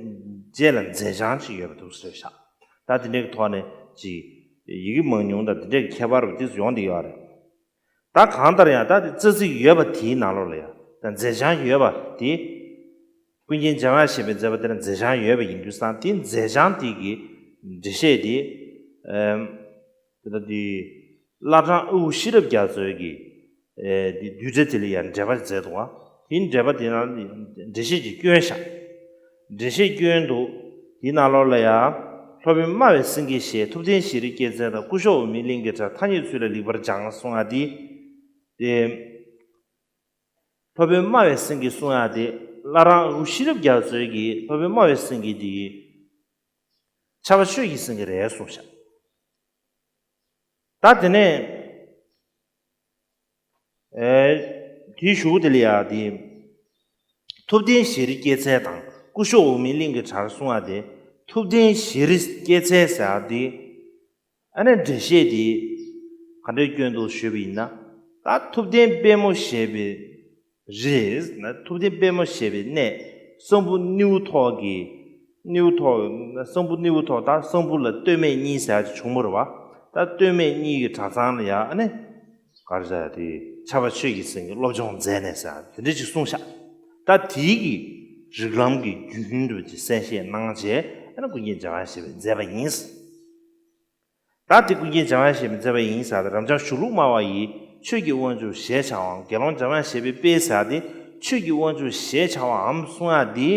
རྗེས་ལ་མཛད་བྱང་ཅིག་ཡོད་པ་འདུག་ཟེར་ཤག་ད་དེ་འདྲའི་ཐོག་ནས་ཅིག་ཡི་གེ་མང་ཉུང་དང་དེ་འདྲའི་ཁྱད་པར་བ་དེ་ཚོ་ཡོང་བསྡད་ཡོད་རེད། ད་གང་ལྟར་ཡང་ད་དེ་རྩ་ཚིག་ཡོད་པ་དེའི་ནང་ལོགས་ལ་ཡང་ད་མཛད་བྱང་ཡོད་པ་དེ། ཀུན་མཁྱེན་འཇམ་དབྱངས་བཞད་པས་མཛད་པ་དེ་ལ་མཛད་བྱང་ཡོད་པ་ཡིན་དུས་ཙང་དེ་མཛད་བྱང་དེ་གི་འགྲེལ་བཤད་དེ། ཨམ། དེ་ལྟ་དེ། བླ་བྲང་ཨ་ཁུ་ཤེས་རབ་རྒྱ་མཚོའི་གི། ཨེ། དེ་བསྡུས་གྲྭ་དེ་ལ་ཡང་འགྲེལ་པ་མཛད་འདུག་བ། དེ་འགྲེལ་པ་དེ་ནང་འགྲེལ་བཤད་ཅིག་བསྐྱོན་ཤག་འགྲེལ་བཤད་བསྐྱོན་འདུག་དེའི་ནང་ལོགས་ལ་ཡང་། སློབ་དཔོན་སྨྲ་བའི་སེང་གེ་ཞེས་ཐུབ་བསྟན་ཤེས་རིག་སྐྱེད་ཚལ་དང་སྐུ་ཞབས་འོག་མིན་གླིང་གི་གྲྭར་ཐ་སྙད་ཚུལ་ལ་ལེགས་པར་སྦྱངས་གསུང་བ་འདི། དེ། སློབ་དཔོན་སྨྲ་བའི་སེང་གེ་གསུང་ཡ་དེ་བླ་བྲང་ཨ་ཁུ་ཤེས་རབ་རྒྱ་མཚོའི་གི་སློབ་དཔོན་སྨྲ་བའི་སེང་གེ་དེ་ཕྱྭ་པ་ཆོས་ཀྱི་སེང་གེ་རེད་གསུངས་ཤག་ད་དེ་ནས། ཨེ། དེའི་གཞུག་གུ་དེ་ལ་ཡ་དེ། ཐུབ་བསྟན་ཤེས་རིག་སྐྱེད་ཚལ་དང་སྐུ་ཞབས་འོག་མིན་གླིང་གི་གྲྭར་གསུང་བ་དེ། ཐུབ་བསྟན་ཤེས་རིག་སྐྱེད་ཚལ་ཟེར་བ་དེ། ཨ་ནི་འགྲེལ་བཤད་དེ་ག་འདྲས་སྐྱོན་འདུག་ཞུས་པ་ཡིན་ན། ད་ཐུབ་བསྟན་དཔལ་མོ་ཞེས་པའི་རི་ན་ཐུབ་བསྟན་དཔལ་མོ་ཞེས་པའི་གནས་གསང་ཕུ་སྣེའུ་ཐོག་གི་སྣེའུ་ཐོག་གསང་ཕུ་སྣེའུ་ཐོག་ད་གསང་ཕུ་ལ་སྟོད་སྨད་གཉིས་ཟེར་ཡ་ཅིག་བྱུང་མ་རེད་བ། ད་སྟོད་སྨད་གཉིས་ཀྱི་གྲྭ་ཚང་ལ་ཡ་ཨ་ནི་ག་རེ་ཟེར་ཡ་དེ་ཕྱྭ་པ་ཆོས་ཀྱི་སེང་གེ་སློབ་སྦྱོང་མཛད་ནས་ཟེར་ཡ་དེ་འདྲས་ཅིག་གསུངས་ཤག་ད་དེའི་གི་རིགས་ལམ་གྱི་རྒྱུན་འདྲ་བ་ཅིག་གསལ་བཤད་གནང་བྱས་ཨ་ནི་ཀུན་མཁྱེན་འཇམ་དབྱངས་བཞད་པས་མཛད་པ་ཡིན། ད་དེ་ཀུན་མཁྱེན་འཇམ་དབྱངས་བཞད་པས་མཛད་པ་ཡིན་ཟེར་ཏེ། རབ་འབྱམས་གཞུང་ལུགས་སྨྲ་བ་ཡི། ཆོས་ཀྱི་དབང་ཕྱུག་ཞེས་བྱ་བའམ། དགེ་སློང་འཇམ་དབྱངས་བཞད་པའི་དཔེ་ཟེར་ཏེ། ཆོས་ཀྱི་དབང་ཕྱུག་ཞེས་བྱ་བའམ་གསུང་ཡ་འདི།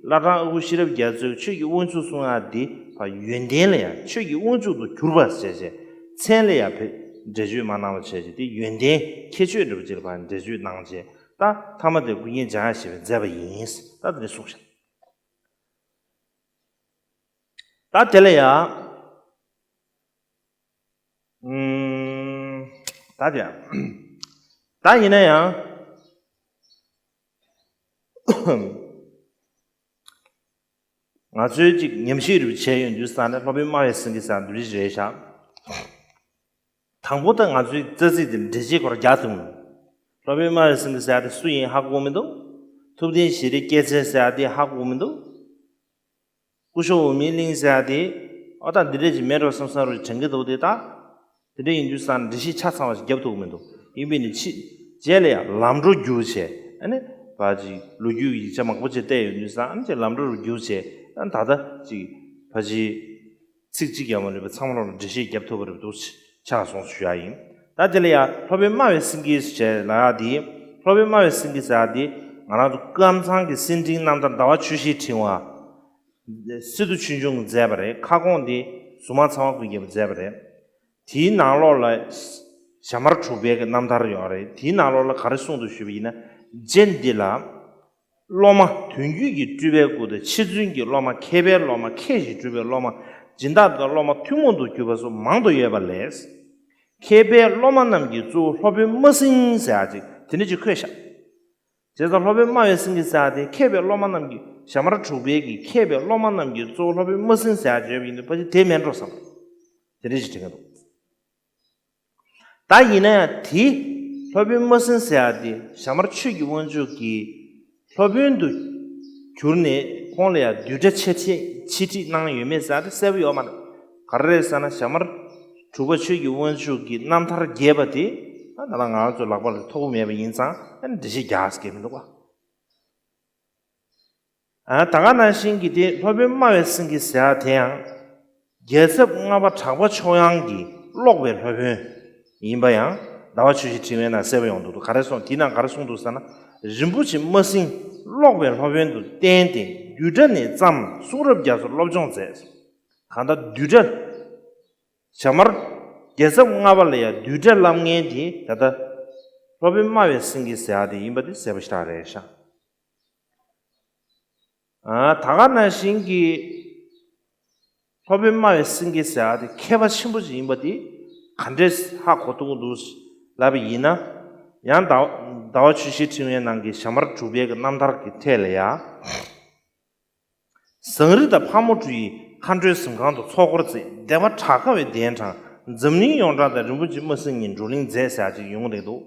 བླ་བྲང་ཨ་ཁུ་ཤེས་རབ་རྒྱ་མཚོས་ཆོས་ཀྱི་དབང་ཕྱུག་གསུང་ཡ་འདི། ཕ་ཡོན་ཏན་ལ་ཡང་ཆོས་ཀྱི་དབང་ཕྱུག་ཏུ་གྱུར་པ་ཞེས་བྱས། མཚན་ལ་ཡང་ཕ་འགྲེལ་བརྗོད་མ་གནང་བ་བྱས་བྱས་ཏེ་ཡོན་ཏན་ཁྱད་ཆོས་འདྲ་བ་ཅིག་ལ་ཕ་འགྲེལ་བརྗོད་གནང་བྱས། ད་ཐ་མ་དེ་ཀུན་མཁྱེན་འཇམ་དབྱངས་བཞད་པས་མཛད་པ་ཡིན། ད་དེ་ནས་གསུངས་ཤག་ད་དེ་ལ་ཡང་། ཨུམ། ད་དེ་ཡང་། ད་ཡིན་ན་ཡང་། ང་ཚོའི་ཅིག་ཉམས་ཞིབ་རེ་བྱས་ཡོང་དུས་ཙང་ནས་སློབ་དཔོན་སྨྲ་བའི་སེང་གེ་ཟེར་འདི་འདྲ་ཞིག་རེད་ཤག་དང་པོ་ད་ང་ཚོའི་རྩ་ཚིག་འདི་འགྲེལ་བྱེད་སྐོར་རྒྱག་ཐུབ་མིན། སློབ་དཔོན་སྨྲ་བའི་སེང་གེ་ཟེར་ཡ་དེ་སུ་ཡིན་ཧ་གོ་མི་འདུག་ཐུབ་བསྟན་ཤེས་རིག་སྐྱེད་ཚལ་ཟེར་ཡ་དེ་ཧ་གོ་མི་འདུག་སྐུ་ཞབས་འོག་མིན་གླིང་ཟེར་ཡ་དེ། ཨོ་ད་འདི་འདྲས་ཅིག་མེད་འགྲོ་བསམ་བསམ་རུ་དྲན་གྱི་འདུག་དེ་ད། དེ་འདྲས་ཡིན་དུས་ཙང་འགྲེལ་བཤད་ཆ་ཚང་བ་ཞིག་རྒྱབ་ཐུབ་ཀྱི་མི་འདུག་ཡིན་པས་ནི་ཕྱི། རྗེས་ལ་ཡང་ལམ་འགྲོ་བསྒྱུར་བྱས། ཨ་ནི། ཕ་ཅིག་ལོ་རྒྱུས་ཀྱི་ཡིག་ཆ་མང་པོ་ཅིག་བལྟས་ཡོང་དུས་ཙང་ཨ་ནི་ཅིག་ལམ་འགྲོ་རུ་བསྒྱུར་བྱས། ཨ་ནི་ད་ལྟ་ཅིག་ཕ་ཅིག་ཚིག་གཅིག་ཀྱང་མ་ལུས་པ་ཚང་མ་ལོག་ལ་འགྲེལ་བཤད་རྒྱབ་ཐུབ་པ་རེད་འདུག་ཆགས་སོང་ཞུ་ཡ་ཡིན། ད་དེ་ལ་ཡང་སློབ་དཔོན་སྨྲ་བའི་སེང་གེ་ཞེས་ལབ་ཡ་དེ། སློབ་དཔོན་སྨྲ་བའི་སེང་གེ་ཟེར་ཡ་དེ། ང་རང་ཚོ་ཀམ་ཚང་གི་གསེར་ཕྲེང་རྣམ་ཐར་ཟླ་བ་ཆུ་བཞིའི་ཕྲེང་བ། སི་ཏུ་ཆོས་འབྱུང་གིས་མཛད་པ་རེད། ཁ་སྐོང་དེ་གཟུངས་མང་ཚེ་དབང་ཀུན་མཁྱེན་པས་མཛད་པ་རེད། དེའི་ནང་ལོགས་ལ་ཞྭ་དམར་དྲུག་པའི་གི་རྣམ་ཐར་ཡོད་རེད། དེའི་ནང་ལོགས་ལ་ག་རེ་གསུངས་འདུག་ཞུས་པ་ཡིན་ན། རྗེ་འདི་ལ། སློབ་མ་དོན་བརྒྱུད་ཀྱི་སྤྲུལ་པའི་སྐུ་དང་ཕྱི་ཚུལ་གྱི་སློབ་མ་མཁས་པའི་སློབ་མ་མཁས་ཤིང་གྲུབ་པའི་སློབ་མ་སྦྱིན་བདག་དང་སློབ་མ་ཐུན་མོང་དུ་གྱུར་པ་སོགས་མང་དུ་ཡོད་པ་ལས། མཁས་པའི་སློབ་མ་རྣམས་ཀྱི་གཙོ་བོ་སློབ་དཔོན་སྨྲ་སེང་ཟེར་ཡ་ཅིག་དེ་འདྲ་ཅིག་འཁོད་ཤག་བྱས་ཙང་སློབ་དཔོན་སྨྲ་བའི་སེང་གེ་ཟེར་ཡ་དེ་མཁས་པའི་སློབ་མ་རྣམས་ཀྱི་ཞྭ་དམར་དྲུག་པའི་གི་མཁས་པའི་སློབ་མ་རྣམས་ཀྱི་གཙོ་བོ་སློབ་དཔོན་སྨྲ་སེང་ཟེར་ཡ་ཅིག་ཡོད་པ་ཡིན་དུས་ཕལ་ཆེར་དེ་མིན་འགྲོ་བསམ། དེ་འདྲ་ཅིག་དྲན་གྱི་འདུག་ད་ཡིན་ན་ཡང་དེ། སློབ་དཔོན་སྨྲ་སེང་ཟེར་ཡ་དེ་ཞྭ་དམར་ཆོས་ཀྱི་དབང་ཕྱུག་གི་སློབ་དཔོན་དུ་གྱུར་ནས་ཁོང་ལ་ཡང་བསྡུས་གྲྭ་འཆད་ཁྲིད་འཆད་ཁྲིད་གནང་ཡོད་མེད་ཟེར་ཡ་དེ་གསལ་པོ་ཡོད་མ་རེད། ག་རེ་རེད་ཟེར་ན་ཞྭ་དམར་དྲུག་པ་ཆོས་ཀྱི་དབང་ཕྱུག་གི་རྣམ་ཐར་རྒྱས་པ་དེ་ད་ལྟ་ང་རང་ཚོའི་ལག་པ་ལ་ཐོབ་ཀྱི་མེད་པ་ཡིན་ཙང་ཨ་ནི་འགྲེལ་བཤད་རྒྱག་ས་གང་ཡང་མི་འདུག་ག་ཨ། ད་ག་ནང་བཞིན་གྱི་དེ་སློབ་དཔོན་སྨྲ་བའི་སེང་གེ་ཟེར་ཡ་དེ་ཡང་རྒྱལ་ཚབ་ལྔ་པ་གྲགས་པ་ཕྱོགས་གཡང་གི་ཀློག་པའི་སློབ་དཔོན་ཡིན་པ་ཡང་ཟླ་བ་ཆུ་བཞི་ཕྲེང་བའི་ནང་གསལ་པོ་ཡོང་འདུག་ག་རེ་གསུངས་དེའི་ནང་ག་རེ་གསུངས་འདུག་ཟེར་ན། རིན་པོ་ཆེ་སྨྲ་སེང་ཀློག་པའི་སློབ་དཔོན་དུ་བསྟེན་ཏེ་བསྡུས་གྲྭ་ནས་བརྩམས་གསུང་རབ་རྒྱ་མཚོར་སློབ་སྦྱོང་མཛད། གང་ལྟར་བསྡུས་གྲྭ། ཞྭ་དམར། རྒྱལ་ཚབ་ལྔ་པ་ལ་ཡང་བསྡུས་གྲྭ་བསླབ་མཁན་དེ་ད་ལྟ་སློབ་དཔོན་སྨྲ་བའི་སེང་གེ་ཟེར་ཡ་དེ་ཡིན་པ་དེ་གསལ་པོ་ཞེ་དྲག་རེད་ཤག་ཨ། ད་ག་ནང་བཞིན་གྱི་སློབ་དཔོན་སྨྲ་བའི་སེང་གེ་ཟེར་ཡ་དེ་མཁས་པ་ཆེན་པོ་ཞིག་ཡིན་པ་དེ་ག་འདྲས་ཧ་གོ་ཐུབ་ཀྱི་འདུག་ལབ་པ་ཡིན་ན། ཡང་ཟླ་ཟླ་བ་ཆུ་བཞིའི་ཕྲེང་བའི་ནང་གི་ཞྭ་དམར་དྲུག་པའི་གི་རྣམ་ཐར་གྱི་ཐད་ལ་ཡང་། ཟངས་རི་དང་ཕག་མོ་གྲུ་ཡིས། མཁའ་འགྲོའི་གཟིམ་ཁང་དུ་ཚོགས་འཁོར་བརྩིགས། བདེ་བ་བྲག་དཀར་བའི་གདན་དྲངས། འཛམ་གླིང་ཡོངས་གྲགས་དང་། རིན་པོ་ཆེ་སྨྲ་སེང་གཉིས། བགྲོ་གླེང་མཛད་ཟེར་ཅིག་ཡོང་གི་འདུག་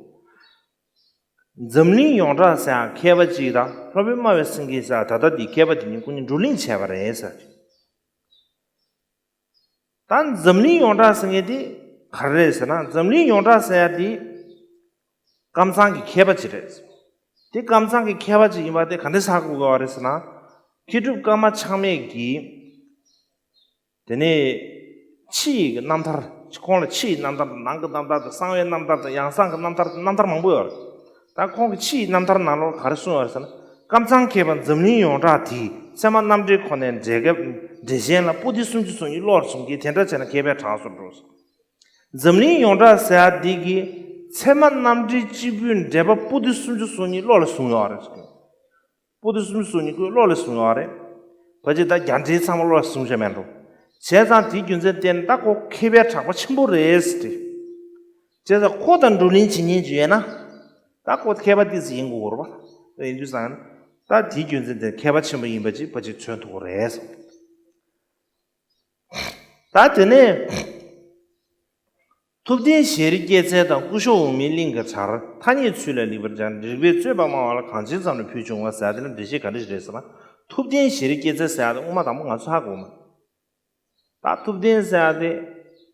འཛམ་གླིང་ཡོངས་གྲགས་ཟེར་མཁས་པ་གཅིག་དང་། ལྷོ་པའི་སྨྲ་བའི་སེང་གེ་ཟེར། ད་ལྟ་འདི་མཁས་པ་དེ་གཉིས་ཀུན་གཉིས་བགྲོ་གླེང་བྱས་པ་རེད་ཟེར། ད་འཛམ་གླིང་ཡོངས་གྲགས་ཟེར་མཁན་དེ་ག་རེ་རེད་ཟེར་ན། འཛམ་གླིང་ཡོངས་གྲགས་ཟེར་ཡ་དེ་ཀམ་ཚང་གི་མཁས་པ་ཅིག་རེད། དེ་ཀམ་ཚང་གི་མཁས་པ་ཅིག་ཡིན་པ་དེ་ག་འདྲ་ཆགས་དགོས་པ་རེད་ཟེར་ན། མཁས་གྲུབ་ཀརྨ་ཆགས་མེད་ཀྱིས། དེ་ནས་ཕྱི་ཡི་རྣམ་ཐར། ཁོང་ལ་ཕྱི་ཡི་རྣམ་ཐར་དང་། ནང་གི་རྣམ་ཐར་དང་། གསང་བའི་རྣམ་ཐར་དང་། ཡང་གསང་གི་རྣམ་ཐར་དང་། རྣམ་ཐར་མང་པོ་ཡོད་རེད། ད་ཁོང་གི་ཕྱི་ཡི་རྣམ་ཐར་ནང་ལོགས་ག་རེ་གསུངས་ཡོད་རེད་ཟེར་ན། ཀམ་ཚང་མཁས་པ་འཛམ་གླིང་ཡོངས་གྲགས་དེས། ཚད་མ་རྣམ་འགྲེལ་ཁོ་ནའི་འགྲེལ་སྐབས་འགྲེལ་ཆེན་ལ། པོ་ཏི་སུམ་ཅུ་སོ་གཉིས་ཀློག་ལ་གསུང་གིས། དེ་འདྲ་བྱས་ན་མཁས་པའི་གྲངས་སུ་འགྲོ། འཛམ་གླིང་ཡོངས་གྲགས་ཟེར་ཡ་འདི་གིས་ཚད་མ་རྣམ་འགྲེལ་གཅིག་པུའི་འགྲེལ་པ་པོ་ཏི་སུམ་ཅུ་སོ་གཉིས་ཀློག་ལ་གསུངས་ཡོད་རེད། པོ་ཏི་སུམ་ཅུ་སོ་གཉིས་ཀྱིས་ཀློག་ལ་གསུངས་ཡོད་རེད། ཕལ་ཆེར་ད་རྒྱ་འགྲེལ་ཚང་མ་ཀློག་ལ་གསུངས་བཞག་མེད་འགྲོ། བྱས་ཙང་དེའི་རྒྱུ་མཚན་བརྟེན་ད་ཁོ་མཁས་པའི་གྲགས་པ་ཆེན་པོ་རེད་ཟེར། བྱས་ཙང་ཁོ་དང་བགྲོ་གླེང་བྱེད་མཁན་ཅིག་ཡོད་ན། ད་ཁོ་མཁས་པ་ཏོག་ཙམ་ཡིན་དགོས་རེད་པ། ད་ཡིན་དུས་ཙང་ད་དེའི་རྒྱུ་མཚན་དེ་མཁས་པ་ཆེན་པོ་ཡིན་པ་ཅིག་ཕལ་ཆེར་མཚོན་ཐུབ་ཀྱི་རེད་ཟེར། ད་དེ་ནས། ཐུབ་བསྟན་ཞལ་རས་རྒྱལ་མཚན་དང་སྐུ་ཞབས་འོག་མིན་གླིང་གི་གྲྭར། ཐ་སྙད་ཚུལ་ལ་ལེགས་པར་སྦྱར། རིགས་པས་རྩོད་པ་སྨྲ་བ་ལ། གངས་ཅན་རྩ་བ་ནས་ཕུལ་བྱུང་བ་ཟེར་ཡ་དེ་ལ་འགྲེལ་བཤད་ག་འདྲ་ཞིག་རེད་ཟེར་ན། ཐུབ་བསྟན་ཞལ་རས་རྒྱལ་མཚན་ཟེར་ཡ་དེ་སྔོན་མ་དང་པོ་ང་ཚོ་ཧ་གོ་མ། ད་ཐུབ་བསྟན་ཟེར་ཡ་དེ།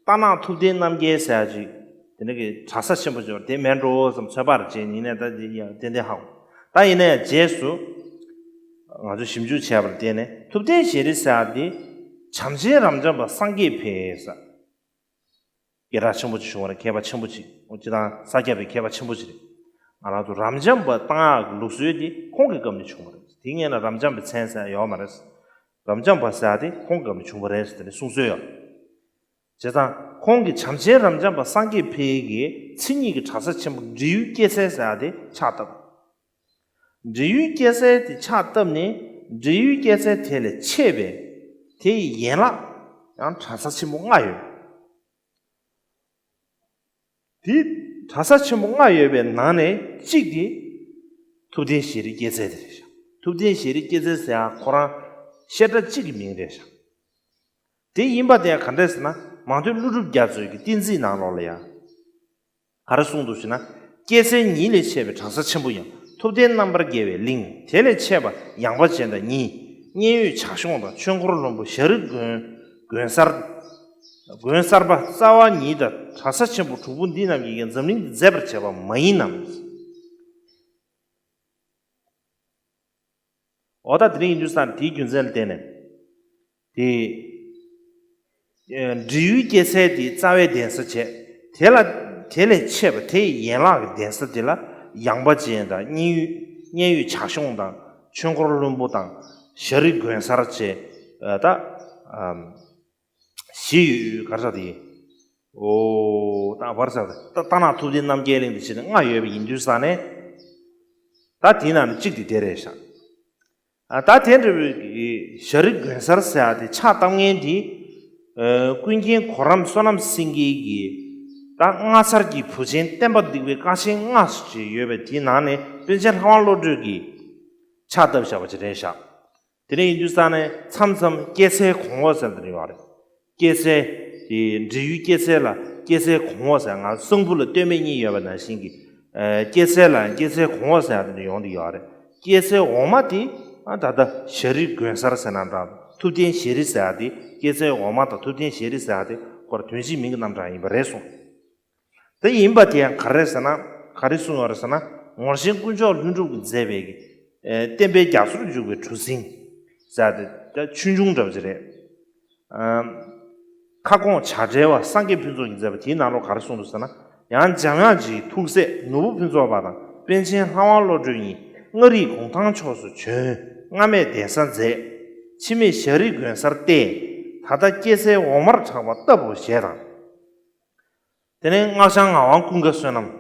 རྟ་ནག་ཐུབ་བསྟན་རྣམ་རྒྱལ་ཟེར་ཡ་ཅིག་དེ་འདྲ་གི་གྲྭ་ས་ཆེན་པོ་ཅིག་ཡོད་རེད། དེ་མིན་འགྲོ་བསམ། ཚོད་དཔག་རེ་བྱས། ཡིན་ནའི་ད་དེ་ཡང་ཏན་ཏན་ཧ་གོ། ད་ཡིན་ནའི་རྗེས་སུ་ང་ཚོས་ཞིབ་འཇུག་བྱས་པར་བརྟེན་ནས། ཐུབ་བསྟན་ཞལ་རས་ཟེར་ཡ་དེ་བྱམས་ཆེན་རབ་འབྱམས་པ་སངས་རྒྱས་འཕེལ་ཟེར། སྐད་གྲགས་ཆེན་པོ་ཅིག་བྱུང་བ་རེད། མཁས་པ་ཆེན་པོ་ཅིག་སྤྱིར་བཏང་ས་སྐྱ་པའི་མཁས་པ་ཆེན་པོ་ཅིག་རེད། ང་རང་ཚོ་རབ་འབྱམས་པ་བཏང་ཡག་གི་ལུགས་སྲོལ་དེ་ཁོང་གི་སྐབས་ནས་བྱུང་བ་རེད། དེ་སྔོན་ལ་རབ་འབྱམས་པའི་མཚན་ཟེར་ཡག་ཡོད་མ་རེད། རབ་འབྱམས་པ་ཟེར་ཡག་དེ་ཁོང་གི་སྐབས་ནས་བྱུང་བ་རེད་ཟེར་དེ་ནས་གསུང་སྲོལ་ཡོད། བྱས་ཙང་ཁོང་གིས་བྱམས་ཆེན་རབ་འབྱམས་པ་སངས་རྒྱས་འཕེལ་གྱི་མཚན་ཉིད་ཀྱི་གྲྭ་ས་ཆེན་པོ་འབྲི་ཡུལ་སྐྱེད་ཚལ་ཟེར་ཡག་དེ་ཕྱག་བཏབ། འབྲི་ཡུལ་སྐྱེད་ཚལ་དེ་ཕྱག་བཏབ་ནས། འབྲི་ཡུལ་སྐྱེད་ཚལ་དེ་ལས་ཆད་པའི་དེ་ཡི་ཡན་ལག་ཡང་གྲྭ་ས་ཆེན་པོ་ལྔ་ཡོད། དེ་གྲྭ་ས་ཆེན་པོ་ལྔ་ཡོད་པའི་ནང་ནས་གཅིག་དེ་ཐུབ་བསྟན་ཞལ་རས་རྒྱལ་མཚན་དེ་རེད་ཤག་ཐུབ་བསྟན་ཞལ་རས་རྒྱལ་མཚན་ཟེར་ཡག་ཁོ་རང་བཤད་གྲྭ་གཅིག་གི་མིང་རེད་ཤག་དེ་ཡིན་པ་དེ་ག་འདྲས་ཟེར་ན། མང་ཐོས་ཀླུ་སྒྲུབ་རྒྱ་མཚོ་གི་བསྟན་རྩིས་ནང་ལོགས་ལ་ཡང་། ག་རེ་གསུངས་འདུག་ཟེར་ན། སྐྱེད་ཚལ་ཉིད་ལས་ཆད་པའི་གྲྭ་ས་ཆེན་པོ་ཡང་། ཐུབ་བསྟན་རྣམ་པར་རྒྱལ་བའི་གླིང་། དེ་ལས་ཆད་པ་ཡངས་པ་ཅན་དང་གཉིས། མཉན་ཡོད་བྱ་གཤོང་དང་། ཆོས་འཁོར་ལྷུན་པོ། ཤཱ་རིའི་དགོན། དགོན་གསར། དགོན་གསར་པ། རྩ་བ་ཉིད་དང་གྲྭ་ས་ཆེན་པོ་དྲུག་པོ་འདི་རྣམས་ཀྱིས་ཀྱང་འཛམ་གླིང་འདི་མཛེས་པར་བྱས་པ་མ་ཡིན་ནམ། འོ་ད་དེ་རིང་ཡིན་དུས་ཙང་དེའི་རྒྱུ་མཚན་ལ་བརྟེན་ནས། དེ། ཨེ། འབྲི་ཡུལ་སྐྱེད་ཚལ་དེ་རྩ་བའི་གདན་ས་བྱས། དེ་ལ། དེ་ལས་ཆད་པ་དེ་ཡི་ཡན་ལག་གི་གདན་ས་དེ་ལ་ཡངས་པ་ཅན་དང་། མཉན་ཡོད། མཉན་ཡོད་བྱ་གཤོང་དང་། ཆོས་འཁོར་ལྷུན་པོ་དང་། ཤཱ་རིའི་དགོན་གསར་བྱས། ཨ། ད། ཨམ། བཞི་ཡོད། ག་རེ་ཟེར་དེ། འོ། ད་ག་རེ་ཟེར་དེ། ད་རྟ་ནག་ཐུབ་བསྟན་རྣམ་རྒྱལ་གླིང་དེ་བྱས་ནས་ལྔ་ཡོད་པ་ཡིན་དུས་ཙང་ནས། ད་དེའི་ནང་ནས་གཅིག་དེ་དེ་རེད་ཤག་ཨ། ད་དེ་འདྲ་བའི་ཤཱ་རིའི་དགོན་གསར་ཟེར་ཡག་དེ་ཕྱག་བཏབ་མཁན་དེ། ཨ། ཀུན་མཁྱེན་གོ་རམས་བསོད་ནམས་སེང་གེ་གིས། ད་སྔགས་འཆར་གྱི་བུ་ཆེན་བསྟན་པ་འདུས་པའི་ཀ་ཆེན་ལྔ་ཞེས་ཡོད་པའི་དེའི་ནང་ནས་པཎ་ཆེན་ལྷ་དབང་བློ་གྲོས་ཀྱིས་ཕྱག་བཏབ་བཞག་པ་ཅིག་རེད་ཤག་དེ་འདྲ་ཡིན་དུས་ཙང་ནས་མཚམས་མཚམས་སྐྱེད་ཚལ་གོང་འོག་ཟེར་དེ་འདྲ་ཡོད་རེད། སྐྱེད་ཚལ། དེ་འབྲི་ཡུལ་སྐྱེད་ཚལ་ལ་སྐྱེད་ཚལ་གོང་འོག་ཟེར། ང་གསང་ཕུ་ལ་སྟོད་སྨད་གཉིས་ཡོད་པ་ནང་བཞིན་གྱི། ཨ། སྐྱེད་ཚལ་ལ་སྐྱེད་ཚལ་གོང་འོག་ཟེར་ཡག་དེ་འདྲ་ཡོང་གི་ཡོད་རེད། སྐྱེད་ཚལ་འོག་མ་དེ། ཨ། ད་ལྟ་ཤཱ་རིའི་དགོན་གསར་ཟེར་ན་འདྲ། ཐུབ་བསྟན་ཞལ་རས་ཟེར་ཡག་དེ། སྐྱེད་ཚལ་འོག་མ་དང་ཐུབ་བསྟན་ཞལ་རས་ཟེར་ཡག་དེ་ཁོ་རང་དོན་གཅིག་མིང་གི་རྣམ་གྲངས་ཡིན་པ་རེད་གསུངས། དེ་ཡིན་པ་དེ་ཡང་ག་རེ་ཟེར་ན། ག་རེ་གསུངས་ཡོད་རེད་ཟེར་ན། ངོར་ཆེན་དཀོན་མཆོག་ལྷུན་གྲུབ་ཀྱིས་མཛད་པའི། ཨེ། བསྟན་པའི་རྒྱ་མཚོར་འཇུག་པའི་གྲུ་གཟིངས་ཟེར་ཏེ། ད་ཆོས་འབྱུང་འདྲ་བོ་ཅིག་རེད། ཨམ། ཁ་སྐོང་བྱ་བྲལ་བ་སངས་རྒྱས་ཕུན་ཚོགས་ཀྱིས་མཛད་པ་དེའི་ནང་ལོགས་ག་རེ་གསུངས་འདུག་ཟེར་ན། ཡང་འཇམ་དབྱངས་ཀྱི་ཐུགས་སྲས་ནོར་བུ་ཕུན་ཚོགས་པ་དང་པཎ་ཆེན་ལྷ་དབང་བློ་གྲོས་གཉིས་མངའ་རིས་གུང་ཐང་ཕྱོགས་སུ་བྱོན། སྔ་མས་གདན་ས་མཛད། ཕྱི་མས་ཤཱ་རིའི་དགོན་གསར་གཏད། ད་ལྟ་སྐྱེད་ཚལ་འོག་མར་གྲགས་པ་ལྟ་བུ་ཞེས་དང་། དེ་ནས་སྔགས་འཆང་ངག་དབང་ཀུན་དགའ་བསོད་ནམས།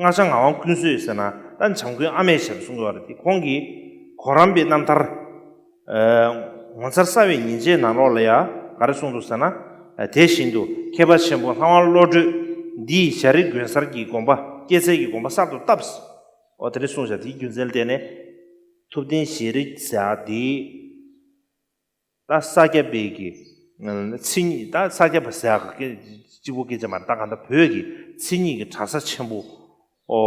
ཨ། སྔགས་འཆང་ངག་དབང་ཀུན་བསོད་ཟེར་ན་ད་བྱམས་མགོན་ཨ་མས་ཞབས་གསུང་གི་བར་དེ། ཁོང་གིས་གོ་རམས་པའི་རྣམ་ཐར། ཨ། ངོ་མཚར་གསལ་བའི་ཉིན་བྱེད་ནང་ལོགས་ལ་ཡང་ག་རེ་གསུངས་འདུག་ཟེར་ན། ཨ། དེ་བཞིན་དུ་མཁས་པ་ཆེན་པོ་ལྷ་དབང་བློ་གྲོས་འདིས་ཤཱ་རིའི་དགོན་གསར་གྱི་དགོན་པ་ སྐྱེད་ཚལ་གྱི་དགོངས་པ་གསར་དུ་བཏབ། འོ་དེ་འདྲ་གསུངས་ཤག་དེའི་རྒྱུ་མཚན་ལ་བརྟེན་ནས་ཐུབ་བསྟན་ཞལ་རས་ཟེར་ཡག་དེ། ད་ས་སྐྱ་པའི་གི་མཚན་ཉིད། ད་ས་སྐྱ་པ་ཟེར་ཡག་གི་གཅིག་པོ་སྐད་ཆ་མ་རེད། ད་གང་ལྟར་བོད་ཀྱི་མཚན་ཉིད་ཀྱི་གྲྭ་ས་ཆེན་པོ་ཨོ་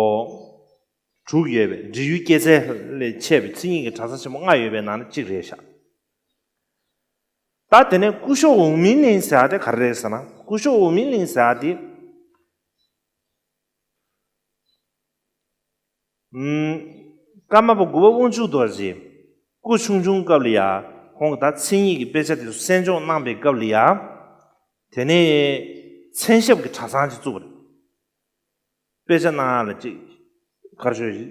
དྲུག་ཡོད་པའི། འབྲི་ཡུལ་སྐྱེད་ཚལ་ལས་མཆེད་པའི་མཚན་ཉིད་ཀྱི་གྲྭ་ས་ཆེན་པོ་ལྔ་ཡོད་པའི་ནང་ནས་གཅིག་རེད་ཤག་ད་དེ་ནས་སྐུ་ཞབས་འོག་མིན་གླིང་ཟེར་ཡག་དེ་ག་རེ་རེད་ཟེར་ན། སྐུ་ཞབས་འོག་མིན་གླིང་ཟེར་ཡག་དེ། ཨུམ། ཀརྨ་པ་དགུ་པ་དབང་ཕྱུག་རྡོ་རྗེ་སྐུ་ཆུང་ཆུང་སྐབས་ལ་ཡ། ཁོང་གིས་ད་མཚན་ཉིད་ཀྱི་དཔེ་ཆ་དེ་ཚོ་གསན་སྦྱོང་གནང་པའི་སྐབས་ལ་ཡ། དེ་ནས་མཚན་ཞབས་ཀྱི་གྲྭ་ཚང་ཅིག་བཙུགས་པ་རེད། དཔེ་ཆ་གནང་ཡག་ལ་ཅིག་ག་རེ་ཞུ།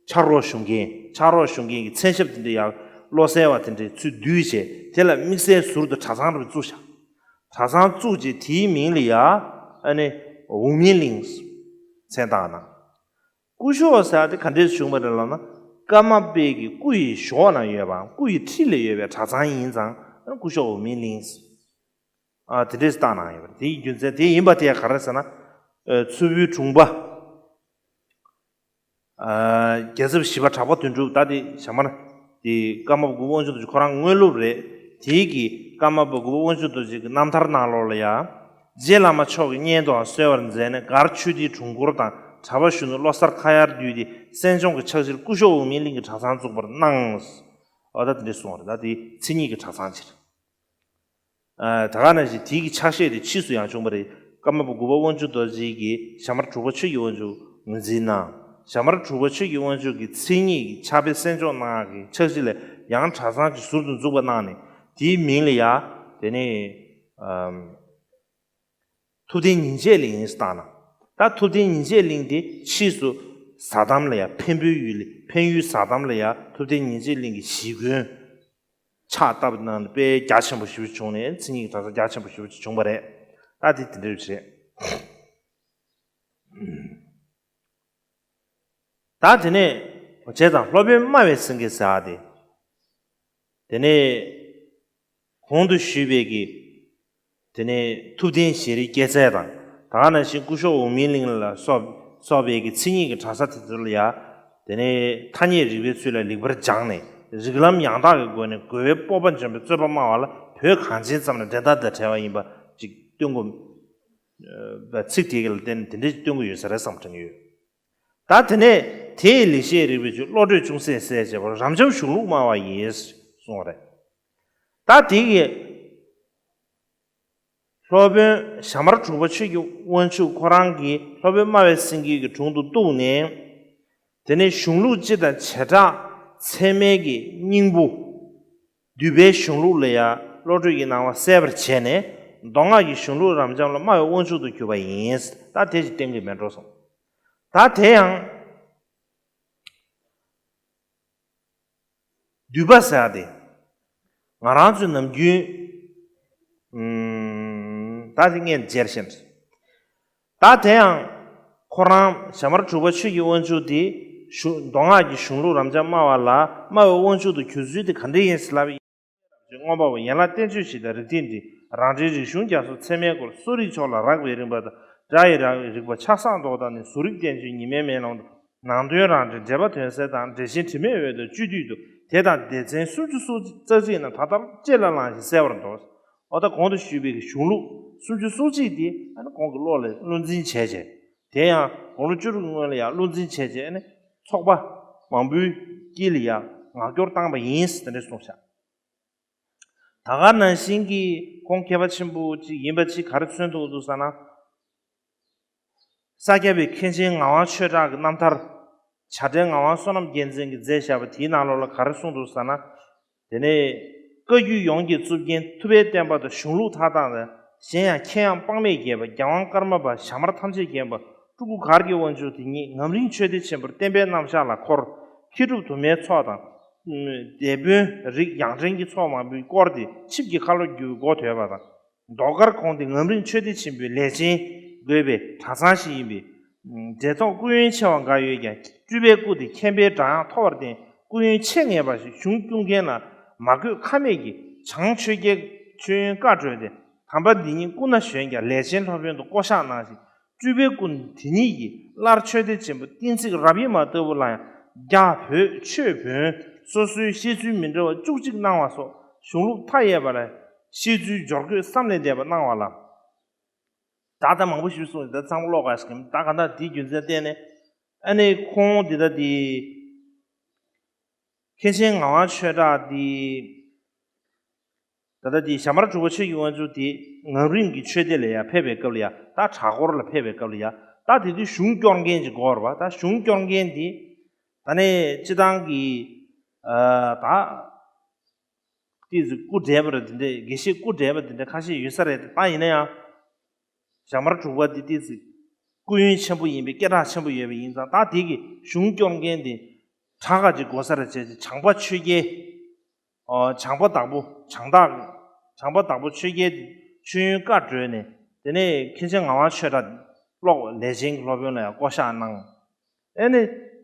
ཕྱག་རོགས་ཞུ་མཁན། ཕྱག་རོགས་ཞུ་མཁན་གྱི་མཚན་ཞབས་དེ་འདྲ་ཡ། བློ་གསལ་བ་དེ་འདྲའི་ཚུར་བསྡུས་བྱས། དེ་ལ་དམིགས་བསལ་ཟུར་དུ་གྲྭ་ཚང་རེ་བཙུགས་ཤག་གྲྭ་ཚང་བཙུགས་རྗེས་དེའི་མིང་ལ་ཡ། ཨ་ནི་འོག་མིན་གླིང་མཚན་བཏགས་གནང་། སྐུ་ཞབས་ཟེར་ཡག་དེ་ག་འདྲས་བྱུང་བ་རེད་ལབ་ན། ཀརྨ་པའི་གི་སྐུ་ཡི་གཞོགས་ན་ཡོད་པའམ་སྐུ་ཡི་འཁྲིས་ལ་ཡོད་པའི་གྲྭ་ཚང་ཡིན་ཙང་། ཨ་ནི་སྐུ་ཞབས་འོག་མིན་གླིང་། ཨ། དེ་འདྲས་བཏགས་གནང་ཡོད་པ་རེད། དེའི་རྒྱུ་མཚན་དེ་ཡིན་པ་དེ་ག་རེ་ཟེར་ན། ཨ། མཚུར་ཕུའི་དྲུང་པ། ཨ། རྒྱལ་ཚབ་ཞི་བ་གྲགས་པ་དོན་གྲུབ། ད་དེ་ཞྭ་དམར་དེ་ཀརྨ་པ་དགུ་པ་དབང་ཕྱུག་རྡོ་རྗེ་ཁོ་རང་དངོས་སློབ་རེད། དེའི་གི་ཀརྨ་པ་དགུ་པ་དབང་ཕྱུག་རྡོ་རྗེ་གི་རྣམ་ཐར་ནང་ལོགས་ལ་ཡ། རྗེ་བླ་མ་མཆོག་གི་སྙན་དུའང་གསོལ་བར་མཛད་ནས། མགར་ཆོས་སྡེའི་དྲུང་འཁོར་དང་གྲྭ་པ་གཞོན་ནུ་བློ་གསར་ཁ་ཡར་བསྡུས་ཏེ། གསན་སྦྱོང་གི་ཕྱག་བཞེས་སྐུ་ཞབས་འོག་མིན་གླིང་གི་གྲྭ་ཚང་བཙུགས་པར་གནང་། འོ་ད་དེ་འདྲས་གསུངས་པ་རེད། ད་དེ་མཚན་ཉིད་ཀྱི་གྲྭ་ཚང་ཅིག་རེད། ཨ། ད་ག་ནང་བཞིན་དེའི་གི་ཕྱག་བཞེས་དེ་ཕྱིས་སུ་ཡང་བྱུང་བ་རེད། ཀརྨ་པ་དགུ་པ་དབང་ཕྱུག་རྡོ་རྗེ་གིས་ཞྭ་དམར་དྲུག་པ་ཆོས་ཀྱི་དབང་ཕྱུག་ངོས་འཛིན་གནང་། ཞྭ་དམར་དྲུག་པ་ཆོས་ཀྱི་དབང་ཕྱུག་གིས་མཚན་ཉིད་ཀྱི་ཕྱག་དཔེ་གསན་སྦྱོང་གནང་གི་ཕྱག་བཞེས་ལ་ཡང་གྲྭ་ཚང་གི་ཟུར་དུ་འཛུགས་པ་གནང་ནས། དེའི་མིང་ལ་ཡ། དེ་ནས། ཨམ། ཐུབ་བསྟན་ཉིན་བྱེད་གླིང་བཏགས་གནང་། ད་ཐུབ་བསྟན་ཉིན་བྱེད་གླིང་དེ་ཕྱིས་སུ་ཟ་དམ་ལ་ཡ། འཕན་པོའི་ཡུལ་ལ། འཕན་ཡུལ་ཟ་དམ་ལ་ཡ་ཐུབ་བསྟན་ཉིན་བྱེད་གླིང་གི་གཞིས་དགོན་ཕྱག་བཏབ་གནང་ནས། དཔེ་རྒྱ་ཆེན་པོ་ཞེ་པོ་བྱུང་ནས། མཚན་ཉིད་ཀྱི་གྲྭ་ཚང་རྒྱ་ཆེན་པོ་ཞེ་པོ་ཅིག་བྱུང་བ་རེད། ད་དེ་དེ་འདྲ་རེད། ད་དེ་ནས་བྱས་ཙང་སློབ་དཔོན་སྨྲ་བའི་སེང་གེ་ཟེར་བ་དེ། དེ་ནས་གོང་དུ་ཞུས་པའི་གི། དེ་ནས་ཐུབ་བསྟན་ཞལ་རས་སྐྱེད་ཚལ་དང་། ད་ག་ནང་བཞིན་སྐུ་ཞབས་འོག་མིན་གླིང་ལ་སོགས། སོགས་པའི་གི་མཚན་ཉིད་ཀྱི་གྲྭ་ས་དེ་ཚོ་ལ་ཡ། དེ་ནས་ཐ་སྙད་རིག་པའི་ཚུལ་ལ་ལེགས་པར་སྦྱངས་ནས། རིགས་ལམ་ཡང་དག་གི་སྒོ་ནས་རྒོལ་བའི་སྤོབས་པ་འཇོམས་པའི་རྩོད་པ་སྨྲ་བ་ལ། བོད་གངས་ཅན་ཙམ་ལས་འགྲན་ཟླ་དང་བྲལ་བ་ཡིན་པ་ཅིག་སྟོན་གོ། ཚིག་དེ་ག་ལ་བརྟེན་ནས་དེ་འདྲ་ཅིག་སྟོན་གོ་ཡོད་ས་རེད་བསམ་དྲན་གྱི་ཡོད། ད་དེ་ནས་དེ་ཡི་ལེགས་བཤད་རིག་པའི་ཆུ། བློ་གྲོས་ཅུང་ཟད་གསལ་བྱེད་པ། རབ་འབྱམས་གཞུང་ལུགས་སྨྲ་བ་ཡིས། གསུངས་པ་རེད། ད་དེ་གི་སློབ་དཔོན་ཞྭ་དམར་དྲུག་པ་ཆོས་ཀྱི་དབང་ཕྱུག་ཁོ་རང་གིས་སློབ་དཔོན་སྨྲ་བའི་སེང་གེ་གི་དྲུང་དུ་གཏུགས་ནས། དེ་ནས་གཞུང་ལུགས་སྤྱི་དང་བྱེ་བྲག་ཚད་མའི་གི་སྙིང་པོ། འདུས་པའི་གཞུང་ལུགས་ལ་ཡང་བློ་གྲོས་ཀྱི་སྣང་བ་གསལ་བར་བྱས་ནས། མདོ་སྔགས་ཀྱི་གཞུང་ལུགས་རབ་འབྱམས་ལ་སྨྲ་བའི་དབང་ཕྱུག་ཏུ་གྱུར་པ་ཡིན། ད་དེ་ཅིག་གཏན་འཁེལ་མེད་འགྲོ་སོང་། ད་དེ་ཡང་འདུས་པ་ཟེར་ཡ་དེ། ང་རང་ཚོའི་ནམ་རྒྱུན། ཨུམ། ད་དེ་ངས་མཇལ་ཤེས། ད་དེ་ཡང་ཁོ་རང་ཞྭ་དམར་དྲུག་པ་ཆོས་ཀྱི་དབང་ཕྱུག་དེ་གཞུང་མདོ་སྔགས་ཀྱི་གཞུང་ལུགས་རབ་འབྱམས་སྨྲ་བ་ལ་སྨྲ་བའི་དབང་ཕྱུག་ཏུ་གྱུར་ཚུལ་དེ་ག་འདྲ་ཡིན་ཟེར་ལབ་ཡིན། མངོན་པ་པོ་ཡན་ལག་བསྟན་བཅོས་ཞིག་དང་། རིགས་མཐུན་འདི་རང་འགྲེལ་རིག་གཞུང་རྒྱ་མཚོ་ཚད་མའི་སྐོར། གསོ་རིག་ཕྱོགས་ལ་རགས་པའི་རིམ་པ་དང་། སྒྲ་ཡི་རགས་པའི་རིག་པ་ཆགས་སྡང་ལྡོག་ལྟ་ནི། གཟུགས་རིག་བསྟན་བཅོས་ཉི་མའི་མེ་ལོང་དང་། ནང་དོན་རང་འགྲེལ་འགྲེལ་པ་དོན་གསལ་དང་། འགྲེལ་ཆེན་དྲི་མེད་འོད་དང་བཅུད་བསྡུས་དང་། དེ་དང་སྡེ་ཚན་སུམ་ཅུ་སོ་གཅིག་རྣམས་ད་ལྟར་ལྕེ་ལ་བླངས་ཤིང་གསལ་བར་མདོར། འོ་ད་གོང་དུ་ཞུས་པའི་གཞུང་ལུགས་སུམ་ཅུ་སོ་གཅིག་དེ་ཨ་ནི་གོང་གི་བློ་ལ་བློ་འཛིན་བྱས་བྱས། དེ་ཡང་དགུང་ལོ་བཅུ་དྲུག་སྔོན་ལ་ཡང་བློ་འཛིན་བྱས་བྱས་ཨ་ནི་ཚོགས་པ་མང་པོའི་དཀྱིལ་ལ་ཡང་ངག་སྐྱོར་བཏང་པ་ཡིན་ཟེར་དེ་འདྲ་གསུངས་ཤག་ད་ག་ནང་བཞིན་གྱི་ཁོང་མཁས་པ་ཆེན་པོ་ཅིག་ཡིན་པ་ཅིག་ག་རེ་མཚོན་ཐུབ་འདུག་ཟེར་ན། ས་སྐྱ་པའི་མཁན་ཆེན་ངག་དབང་ཆོས་གྲགས་ཀྱི་རྣམ་ཐར། བྱ་བྲལ་ངག་དབང་བསོད་ནམས་རྒྱལ་མཚན་གྱིས་མཛད་བཞག་པ་དེའི་ནང་ལོགས་ལ་ག་རེ་གསུངས་འདུག་ཟེར་ན། དེ་ནས་བཀའ་བརྒྱུད་ཡོངས་ཀྱི་གཙུག་རྒྱན་ཐུབ་པའི་བསྟན་པ་དང་། གཞུང་ལུགས་མཐའ་དག་དང་། གཞན་ཡང་མཁྱེན་ཡངས་དཔག་མེད་རྒྱས་པ། རྒྱལ་དབང་ཀརྨ་པ། ཞྭ་དམར་ཐམས་ཅད་མཁྱེན་པ། སྤྲུལ་སྐུ་གར་གྱི་དབང་ཕྱུག་དེ་ཉིད་ངམ་རིང་ཆོས་སྡེ་ཆེན་པོར་བསྟན་པའི་རྣམ་གཞག་ལ་འཁོར། མཁས་གྲུབ་དུ་མའི་ཚོགས་དང་། སྡེ་དཔོན་རིགས་ཡང་ཕྲན་གྱི་ཚོགས་མང་པོས་བསྐོར་ཏེ་ཆིབས་ཀྱི་ཁ་ལོ་བསྒྱུར་བའི་འགོ་དོད་པ་དང་། ཟློས་གར་ཁོངས་དེ་ངམ་རིང་ཆོས་སྡེ་ཆེན་པོའི་ལས་ཅན་དགོས་པའི་གྲྭ་ཚང་ཞིག་ཡིན་པས། འབྲེལ་ཐོགས་སྐུ་ཡོན་ཆེ་བ་འགའ་ཡོད་ཀྱང་། སྤྲུལ་པའི་སྐུ་དེ་མཁྱེན་པའི་སྒྲ་དབྱངས་མཐོ་བར་བརྟེན། སྐུ་ཡོན་ཆེ་ངེས་པ་ཞིག་གཞུང་སྐྱོང་མཁན་ལ་མ་བསྐོས་ཁ་མེད་ཀྱིས། བྱང་ཆོས་རྒྱལ་མཆོད་ཡོན་བཀའ་གྲོལ་ཏེ། དམ་པ་འདི་ཉིད་སྐུ་ན་གཞོན་ཀྱང་། ལས་ཅན་སློབ་དཔོན་དུ་བསྐོ་གཞག་གནང་ཞིང་། སྤྲུལ་པའི་སྐུ་དེ་ཉིད་ཀྱིས་སླར་ཆོས་སྡེ་ཆེན་པོ་བསྟན་ཚིག་རབ་དབྱེ་མ་ལྟ་བུ་ལ་ཡང་རྒྱ་བོད་ཆོས་བོན་སོ་སོའི་བཤད་ཚུལ་མི་འདྲ་བ་བཅུ་གཅིག་གནང་བ་སོགས་གཞུང་ལུགས་མཐའ་ཡས་པ་ལ་བཤད་ཚུལ་སྦྱོར་བཀོད་བསམ་ལས་འདས་པ་གནང་བ་ལ། ད་ལྟ་མང་པོ་ཞིག་གསུངས་ཡོད། ད་ཚང་མ་ཀློག་དགོས་ཟེར་གྱི་མིན། ད་ག་ད་དེའི་རྒྱུ་མཚན་བརྟེན་ནས་ཨ་ནི་ཁོང་འདི་ད་དེ་མཁན་ཆེན་ངག་དབང་ཆོས་གྲགས་དེ་ད་ལྟ་དེ་ཞྭ་དམར་གྲུ་པ་ཆོས་ཀྱི་དབང་ཕྱུག་དེ་ངག་རིམ་གྱི་ཆོས་སྡེ་ལ་ཡང་ཕེབས་པའི་སྐབས་ལ་ཡང་ད་གྲྭ་སྐོར་ལ་ཕེབས་པའི་སྐབས་ལ་ཡང་ད་དེ་དུས་གཞུང་སྐྱོར་མཁན་ཅིག་དགོས་རེད་པ། ད་གཞུང་སྐྱོར་མཁན་དེ་ད་ནས་སྤྱི་བཏང་གི་ཨ་ད། ཏོག་ཙམ་སྐུ་བགྲེས་པ་རེད། དེ་འདྲའི་དགེ་བཤེས་སྐུ་བགྲེས་པ་དེ་འདྲ་ཁ་ཤས་ཡོད་ས་རེད། ད་ཡིན་ན་ཡང་ཞྭ་དམར་གྲུ་པ་འདི་ཏོག་ཙམ་སྐུ་ཡོན་ཆེན་པོ་ཡིན་པའི་སྐད་གྲགས་ཆེན་པོ་ཡོད་པ་ཡིན་ཙང་། ད་དེ་གི་གཞུང་སྐྱོར་མཁན་དེ་གྲྭ་ཁག་ཅིག་དགོས་ས་རེད་བྱས་ཏེ་བྱང་པ་ཆོས་རྒྱལ། ཨོ། བྱང་པ་བདག་པོ་བྱང་བདག་བྱང་པ་བདག་པོ་ཆོས་རྒྱལ་དེ་མཆོད་ཡོན་བཀའ་བགྲོས་ནས་དེ་ནས་མཁན་ཆེན་ངག་དབང་ཆོས་གྲགས་སློབ་ལས་ཆེན་གྱི་སློབ་དཔོན་ལ་ཡང་བསྐོ་གཞག་གནང་། ཨ་ནི་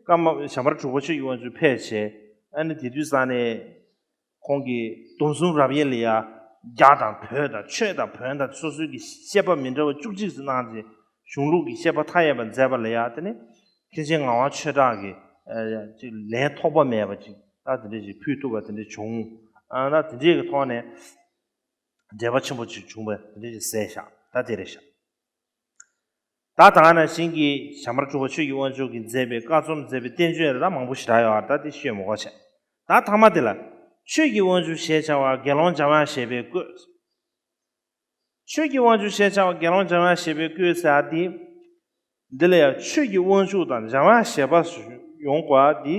ཀརྨ་ཞྭ་དམར་གྲུ་པ་ཆོས་ཀྱི་དབང་ཕྱུག་ཕེབས་བྱས། ཨ་ནི་དེ་དུས་ཙང་ནས་ཁོང་གིས་སྡོམ་གསུམ་རབ་དབྱེ་ལ་ཡ་རྒྱ་དང་བོད་དང་ཆོས་དང་བོན་དང་སོ་སོའི་གི་བཤད་པ་མི་འདྲ་བ་བཅུ་གཅིག་ཙམ་གནང་རྗེས་གཞུང་ལུགས་ཀྱི་བཤད་པ་མཐའ་ཡས་པ་མཛད་པ་ལ་ཡ་དེ་ནི་མཁན་ཆེན་ངག་དབང་ཆོས་གྲགས་ཀྱིས་ཨ་ཅིག་ལན་ཐོགས་པ་མེད་པ་ཅིག་ད་དེ་འདྲ་ཞིག་ཕུལ་ཐུབ་པ་དེ་འདྲ་བྱུང་། ཨ་ད་དེ་འདྲའི་གི་ཐོག་ནས་འབྲེལ་བ་ཆེན་པོ་ཅིག་བྱུང་བ་དེ་འདྲ་ཞིག་གསལ་བཞག་ད་དེ་རེད་ཤག་ད་ད་ག་ནང་བཞིན་གྱི་ཞྭ་དམར་གྲུ་པ་ཆོས་ཀྱི་དབང་ཕྱུག་གིས་མཛད་པའི་བཀའ་རྩོམ་མཛད་པའི་བསྟན་བཅོས་ལ་མང་པོ་ཞེ་དྲག་ཡོད་རེད། ད་དེ་ཤོད་མི་དགོས་བྱས། ད་ཐ་མ་དེ་ལ་ཆོས་ཀྱི་དབང་ཕྱུག་ཞེས་བྱ་བ་དགེ་སློང་འཇམ་དབྱངས་བཞད་པས་བཀོད། ཆོས་ཀྱི་དབང་ཕྱུག་ཞེས་བྱ་བ་དགེ་སློང་འཇམ་དབྱངས་བཞད་པས་བཀོད་ཟེར་ཡ་དེ། འདི་ལ་ཡང་ཆོས་ཀྱི་དབང་ཕྱུག་དང་འཇམ་དབྱངས་བཞད་པ་ཡོང་དགོས་པ་འདི་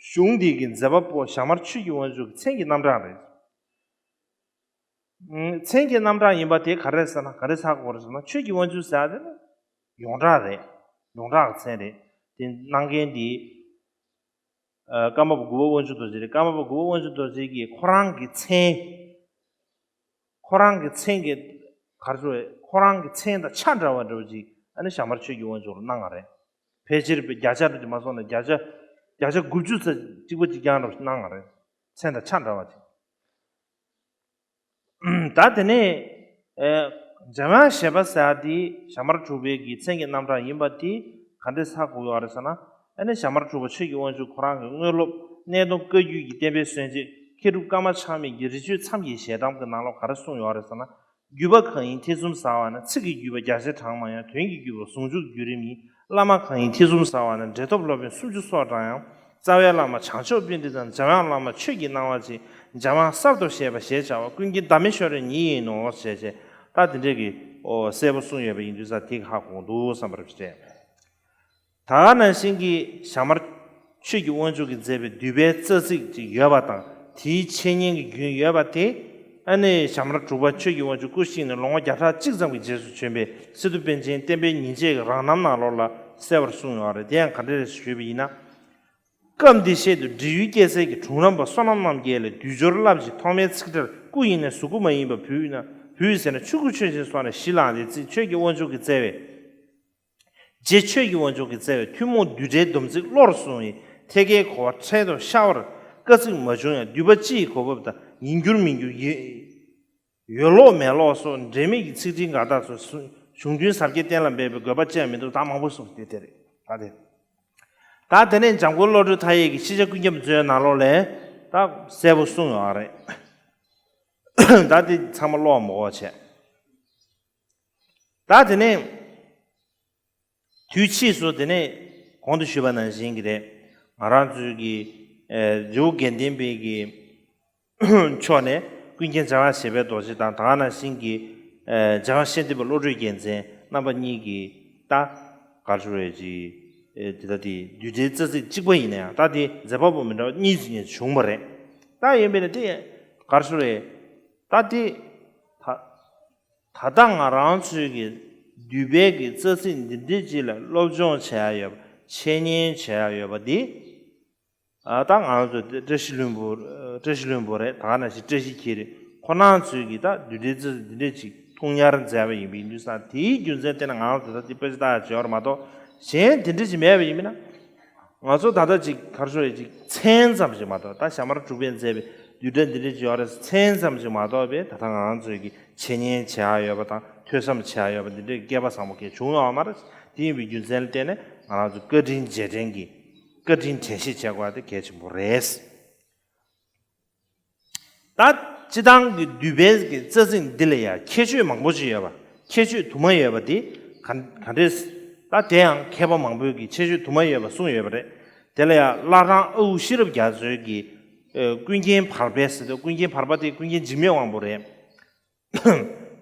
གཞུང་འདི་གི་མཛད་པ་པོ་ཞྭ་དམར་ཆོས་ཀྱི་དབང་ཕྱུག་གི་མཚན་གྱི་རྣམ་གྲངས་རེད། མཚན་གྱི་རྣམ་གྲངས་ཡིན་པ་དེ་ག་རེ་ཟེར་ན་ག་རེ་ཆགས་དགོས་རེད་ཟེར་ན། ཆོས་ཀྱི་དབང་ཕྱུག་ཟེར་ཡ་དེ་ནི་ཡོངས་གྲགས་རེད། ཡོངས་གྲགས་ཀྱི་མཚན་རེད། དེ་གནང་མཁན་དེ་ཨ་ཀརྨ་པ་དགུ་པ་དབང་ཕྱུག་རྡོ་རྗེ་རེད། ཀརྨ་པ་དགུ་པ་དབང་ཕྱུག་རྡོ་རྗེ་གིས་ཁོ་རང་གི་མཚན། ཁོ་རང་གི་མཚན་གྱི་ག་རེ་ཟེར། ཁོ་རང་གི་མཚན་དང་ཆ་འདྲ་བ་འདྲ་བོ་ཅིག་ཨ་ནི་ཞྭ་དམར་ཆོས་ཀྱི་དབང་ཕྱུག་ལ་གནང་བ་རེད། ཕལ་ཆེར་བརྒྱ་ཆ་དེ་མ་སོང་ན་བརྒྱ་ཆ་བརྒྱ་ཆ་དགུ་བཅུ་ཙམ་གཅིག་པ་གཅིག་རྐྱང་འདྲ་བོ་ཞིག་གནང་བ་རེད། མཚན་དང་ཆ་འདྲ་བ་ཅིག་ད་དེ་ནས་ཨེ་འཇམ་དབྱངས་བཞད་པ་ཟེར་ཡ་དེ་ཞྭ་དམར་གྲུ་པའི་གི་མཚན་གྱི་རྣམ་གྲངས་ཡིན་པ་དེ་ག་འདྲས་ཧ་གོ་ཡོད་རེད་ཟེར་ན། ཨ་ནི་ཞྭ་དམར་གྲུ་པ་ཆོས་ཀྱི་དབང་ཕྱུག་ཁོ་རང་གི་དངོས་སློབ་གནས་སྟོང་བཀའ་བརྒྱུད་ཀྱི་བསྟན་པའི་སྲོལ་འབྱེད་མཁས་གྲུབ་ཀརྨ་ཆགས་མེད་ཀྱི་རི་ཆོས་མཚམས་ཀྱི་ཞལ་གདམས་ཀྱི་ནང་ལོགས་ག་རེ་གསུངས་ཡོད་རེད་ཟེར་ན། བརྒྱུད་པ་གང་ཡིན་ཐེ་ཚོམ་ཟ་བ་ན། ཚིག་གི་བརྒྱུད་པ་རྒྱ་ཆེར་བགྲང་མ་ཡང་། དོན་གྱི་བརྒྱུད་པ་ཟུང་འཇུག་བརྒྱུད་རིམ་ཡིན། བླ་མ་གང་ཡིན་ཐེ་ཚོམ་ཟ་བ་ན། འབྲེལ་ཐོབ་སློབ་དཔོན་སུམ་ཅུ་སོགས་བགྲང་ཡང་། རྩ་བའི་བླ་མ་བྱང་ཕྱོགས་པཎྜི་ཏ་དང་། འཇམ་དབྱངས་བླ་མ་ཆོས་ཀྱི་སྣང་བ་ཅན། འཇམ་དབྱངས་གསར་དུ་བཞད་པ་ཞེས་བྱ་བ། ཀུན་མཁྱེན་ཟླ་མེད་ཤོ་རེ་ཉིད་ཡིན་ནོ་ཞེས་བྱས། ད་དེ་འདྲས་ཀྱི་ཨོ་གསལ་པོ་གསུངས་ཡོད་པ་ཡིན་དུས་ཙང་དེ་ག་ཧ་གོ་འདུག་བསམ་པར་བྱས། ད་ག་ནང་བཞིན་གྱི་ཞྭ་དམར་ཆོས་ཀྱི་དབང་ཕྱུག་གིས་མཛད་པའི་བསྡུས་པའི་རྩ་ཚིག་ཅིག་ཡོད་པ་དང་། དེའི་འཆད་ཉན་གྱི་རྒྱུན་ཡོད་པ་དེ། ཨ་ནི་ཞྭ་དམར་གྲུ་པ་ཆོས་ཀྱི་དབང་ཕྱུག་སྐུ་གཤེགས་ནས་ལོ་ངོ་བརྒྱ་ཕྲག་གཅིག་ཙམ་གྱི་རྗེས་སུ་བྱོན་པའི་སི་ཏུ་པཎ་ཆེན་བསྟན་པའི་ཉིན་བྱེད་ཀྱི་རང་རྣམ་ནང་ལོགས་ལ་གསལ་བར་གསུངས་ཡོད་རེད། དེ་ཡང་ག་འདྲ་རེད་ཞུས་པ་ཡིན་ན། སྐབས་འདི་ཤེད་དུ་འབྲི་ཡུལ་སྐྱེ་སའི་གི་གྲུང་རམས་པ་བསོད་ནམས་རྣམ་རྒྱལ་ལས་བསྡུས་སྦྱོར་རླབས་ཆེན་ཐོག་མའི་ཚིག་ཕྲད་སྐུ་ཡིས་ནི་གཟུགས་སྐུ་མ་ཡིན་པ་བུ་ཡིན་ན་བུ་ཡིས་ཟེར་ན་ཆོས་སྐུ་ཆོས་ཅན་སོགས་ནས་གཞི་བླངས་ཏེ་ཚིག་ཆོས་ཀྱི་དབང་ཕྱུག་གིས་བསྩལ་བའི། རྗེ་ཆོས་ཀྱི་དབང་ཕྱུག་གིས་བསྩལ་བའི་ཐུན་མོང་བསྡུས་གྲྭའི་སྡོམ་ཚིག་བློར་བཟུང་བའི་ཐད་ཀའི་གོ་བ་འཕྲལ་དུ་ཤར་བར་བཀའ་ཚིགས་མ་བྱུང་ཡང་བསྡུས་པ་སྤྱི་ཡི་གོ་བབ་དང་ཡིན་གྱུར་མིན་གྱུར་ཡོད། ཡོད་ལོག་མེད་ལོག་སོགས་འབྲེལ་མེད་ཀྱི་ཚིག་ཕྲེང་འགའ་དག་ཚོ་གཞུང་དོན་ཟབ་རྒྱས་གཏན་ལ་འབེབས་པའི་དགོས་པ་ཅི་ཡང་མི་འདུག་ད་མང་པོ་གསུངས་ཏེ་དེ་རེད། ད་དེ་ད་དེ་ནས་འཇམ་མགོན་བློ་གྲོས་མཐའ་ཡས་ཀྱི་ཤེས་བྱ་ཀུན་ཁྱབ་མཛོད་ནང་ལོགས་ལས་ད་གསལ་པོ་གསུངས་ཡོད་རེད། ད་དེ་ཚང་མ་ཀློག་མ་དགོས་བྱས། ད་དེ་ནས་དུས་ཕྱིས་སུ་དེ་ནས་གོང་དུ་ཞུས་པ་ནང་བཞིན་གྱི་རེད། ང་རང་ཚོའི་གི་ཨེ་རི་བོ་དགེ་ལྡན་པའི་གི་ཕྱོགས་ནས་ཀུན་མཁྱེན་འཇམ་དབྱངས་བཞད་པའི་རྡོ་རྗེ་དང་ད་ག་ནང་བཞིན་གྱི་ཨེ་འཇམ་དབྱངས་ཤཱནྟི་པ་བློ་གྲོས་རྒྱལ་མཚན་རྣམ་པ་གཉིས་ཀྱིས་ད་ག་རེ་ཞུ་རེད་ཅིག་ཨེ་དེ་ལྟ་དེ་བསྡུས་གྲྭའི་རྩ་ཚིག་གཅིག་པ་ཡིན་ན་ཡང་ད་དེ་མཛད་པ་པོ་མི་འདྲ་བ་གཉིས་ཙམ་ཡང་བྱུང་བ་རེད། ད་ཡིན་པས་ན་དེ་ག་རེ་ཞུ་རེད། ད་དེ་ད་ད་ལྟ་ང་རང་ཚོའི་གི་བསྡུས་པའི་གི་རྩ་ཚིག་འདི་འདྲའི་ཅིག་ལ་སློབ་སྦྱོང་བྱེད་ཡ་ཡོད་པ་འཆད་ཉན་བྱེད་ཡ་ཡོད་པ་འདི། ཨ་ད་ང་རང་ཚོ་བཀྲ་ཤིས་ལྷུན་པོ་བཀྲ་ཤིས་ལྷུན་པོ་རེད། ད་ག་ནང་བཞིན་བཀྲ་ཤིས་འཁྱིལ་རེད། ཁོ་རང་ཚོའི་གི་ད་བསྡུས་གྲྭའི་རྩ་ཚིག་འདི་འདྲའི་ཅིག་ཐུགས་ཉར་མཛད་པ་ཡིན་པ་ཡིན་དུས་ཙང་དེའི་རྒྱུ་མཚན་བརྟེན་ནས་ང་རང་ཚོ་ད་ལྟ་དེ་དཔེ་ཆ་ལྟ་ཡ་བྱེད་ཡོད་རེད་མ་གཏོགས་གཞན་དེ་འདྲ་ཅིག་མེད་པ་ཡིན་མིན་ན། ང་ཚོ་ད་ལྟ་ཅིག་ག་རེ་ཞུ་རེད་ཅིག་མཚན་ཙམ་ཞིག་མ་གཏོགས། ད་ཞྭ་དམར་གྲུ་པས་མཛད་པའི་བསྡུས་གྲྭ་འདི་འདྲ་ཅིག་ཡོད་རེད་མཚན་ཙམ་ཞིག་མ་གཏོགས་པའི་ད་ལྟ་ང་རང་ཚོའི་གི་འཆད་ཉན་བྱེད་ཡ་ཡོད་པ་དང་ ཐོས་བསམ་བྱས་ཡོད་པ་འདི་འདྲའི་སྐལ་པ་བཟང་པོ་གལ་བྱུང་ཡོད་མ་རེད། དེ་ཡིན་པའི་རྒྱུ་མཚན་ལ་བརྟེན་ནས་ང་རང་ཚོ་བཀའ་དྲིན་རྗེས་དྲན་གྱི་བཀའ་དྲིན་དྲན་ཤེས་བྱེད་དགོས་པ་དེ་གལ་ཆེན་པོ་རེད། ད་སྤྱི་བཏང་གི་འདུས་པའི་གི་རྩ་ཚིག་འདི་ལ་ཡང་ཁྱད་ཆོས་མང་པོ་ཅིག་ཡོད་པ། ཁྱད་ཆོས་དུ་མ་ཡོད་པ་འདི་ག་ག་འདྲས། ད་དེ་ཡང་མཁས་པ་མང་པོས་ཀྱི་ཁྱད་ཆོས་དུ་མ་ཡོད་པ་གསུངས་ཡོད་པ་རེད། དེ་ལ་ཡང་བླ་བྲང་ཨ་ཁུ་ཤེས་རབ་རྒྱ་མཚོའི་གི་ཨ་ཀུན་མཁྱེན་བར་པའི་ཟེར་དུས། ཀུན་མཁྱེན་བར་པ་དེ་ཀུན་མཁྱེན་འཇིགས་མེད་དབང་པོ་རེད།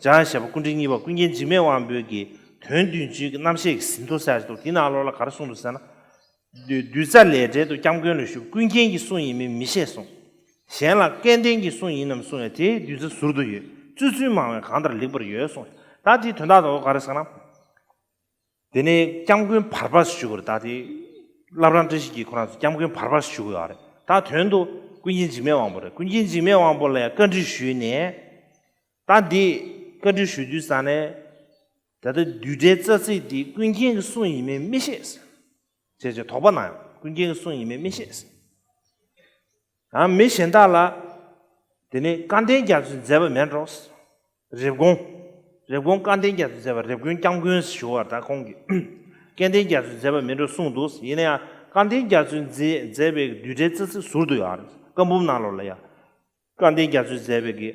འཇམ་དབྱངས་བཞད་པ་སྐུ་ཕྲེང་གཉིས་པ་ཀུན་མཁྱེན་འཇིགས་མེད་དབང་པོའི་གི་དོན་བདུན་ཅུའི་གི་རྣམ་བཤད་ཀྱི་ཟིན་ཐོ་ཟེར་ཞིག་འདུག་དེའི་ནང་ལོགས་ལ་ག་རེ་གསུངས་འདུག་ཟེར་ན། བདུད་བདུད་རྩ་ལས་བྲལ་དུ་སྐྱབས་མགོན་ལ་ཞུ། ཀུན་མཁྱེན་གྱི་གསུང་ཡིན་མིན་མི་ཤེས་གསུངས། གཞན་ལ་སྐལ་ལྡན་གྱི་གསུང་ཡིན་ནམ་གསུང་ཡང་དེའི་བདུད་རྩ་ཟུར་དུ་ཡོད། བཙུད་ཚུལ་མང་བས་གང་ལྟར་ལེགས་པར་ཡོད་གསུངས། ད་དེའི་དོན་དག་དང་ག་རེ་ཟེར་ན། དེ་ནས་སྐྱབས་མགོན་བར་པ་ཞུ་དགོས་རེད། ད་དེ་བླ་བྲང་བཀྲ་ཤིས་འཁྱིལ་ཁོ་རང་ཚོ་སྐྱབས་མགོན་བར་པ་ཞུ་དགོས་ཡོད་རེད། ད་དོན་དུ་ཀུན་མཁྱེན་འཇིགས་མེད་དབང་པོ་རེད། ཀུན་མཁྱེན་འཇིགས་མེད་དབང་པོ་ལ་ཡང་བཀའ་འདྲི་ཞུས་ནས། ད་འདི་བཀའ་འདྲི་ཞུ་དུས་ཙ་ནས། ད་ལྟ་བདུད་འདྲའི་རྩ་ཚིག་འདི་ཀུན་མཁྱེན་གྱི་གསུང་ཡིན་མིན་མི་ཤེས། ཅེས་ཅེས་དོགས་པ་གནང་། ཀུན་མཁྱེན་གྱི་གསུང་ཡིན་མིན་མི་ཤེས། ཡང་མི་གཞན་དག་ལ། དེ་ནི་སྐལ་ལྡན་རྒྱ་མཚོས་མཛད་པ་མེད་འགྲོ། རེབ་གོང་། རེབ་གོང་སྐལ་ལྡན་རྒྱ་མཚོས་མཛད་པ། རེབ་གོང་སྐྱབས་མགོན་ཞུ་བ་ད་ཁོང་གིས། སྐལ་ལྡན་རྒྱ་མཚོས་མཛད་པ་མེད་འགྲོ་གསུངས་འདུག་ཡིན་ན་ཡང་སྐལ་ལྡན་རྒྱ་མཚོས་མཛད་མཛད་པའི་བདུད་འདྲའི་རྩ་ཚིག་ཟུར་དུ་ཡོད་རེད། བཀའ་འབུམ་ནང་ལོགས་ལ་ཡང་། སྐལ་ལྡན་རྒྱ་མཚོས་མཛད་པའི་གི་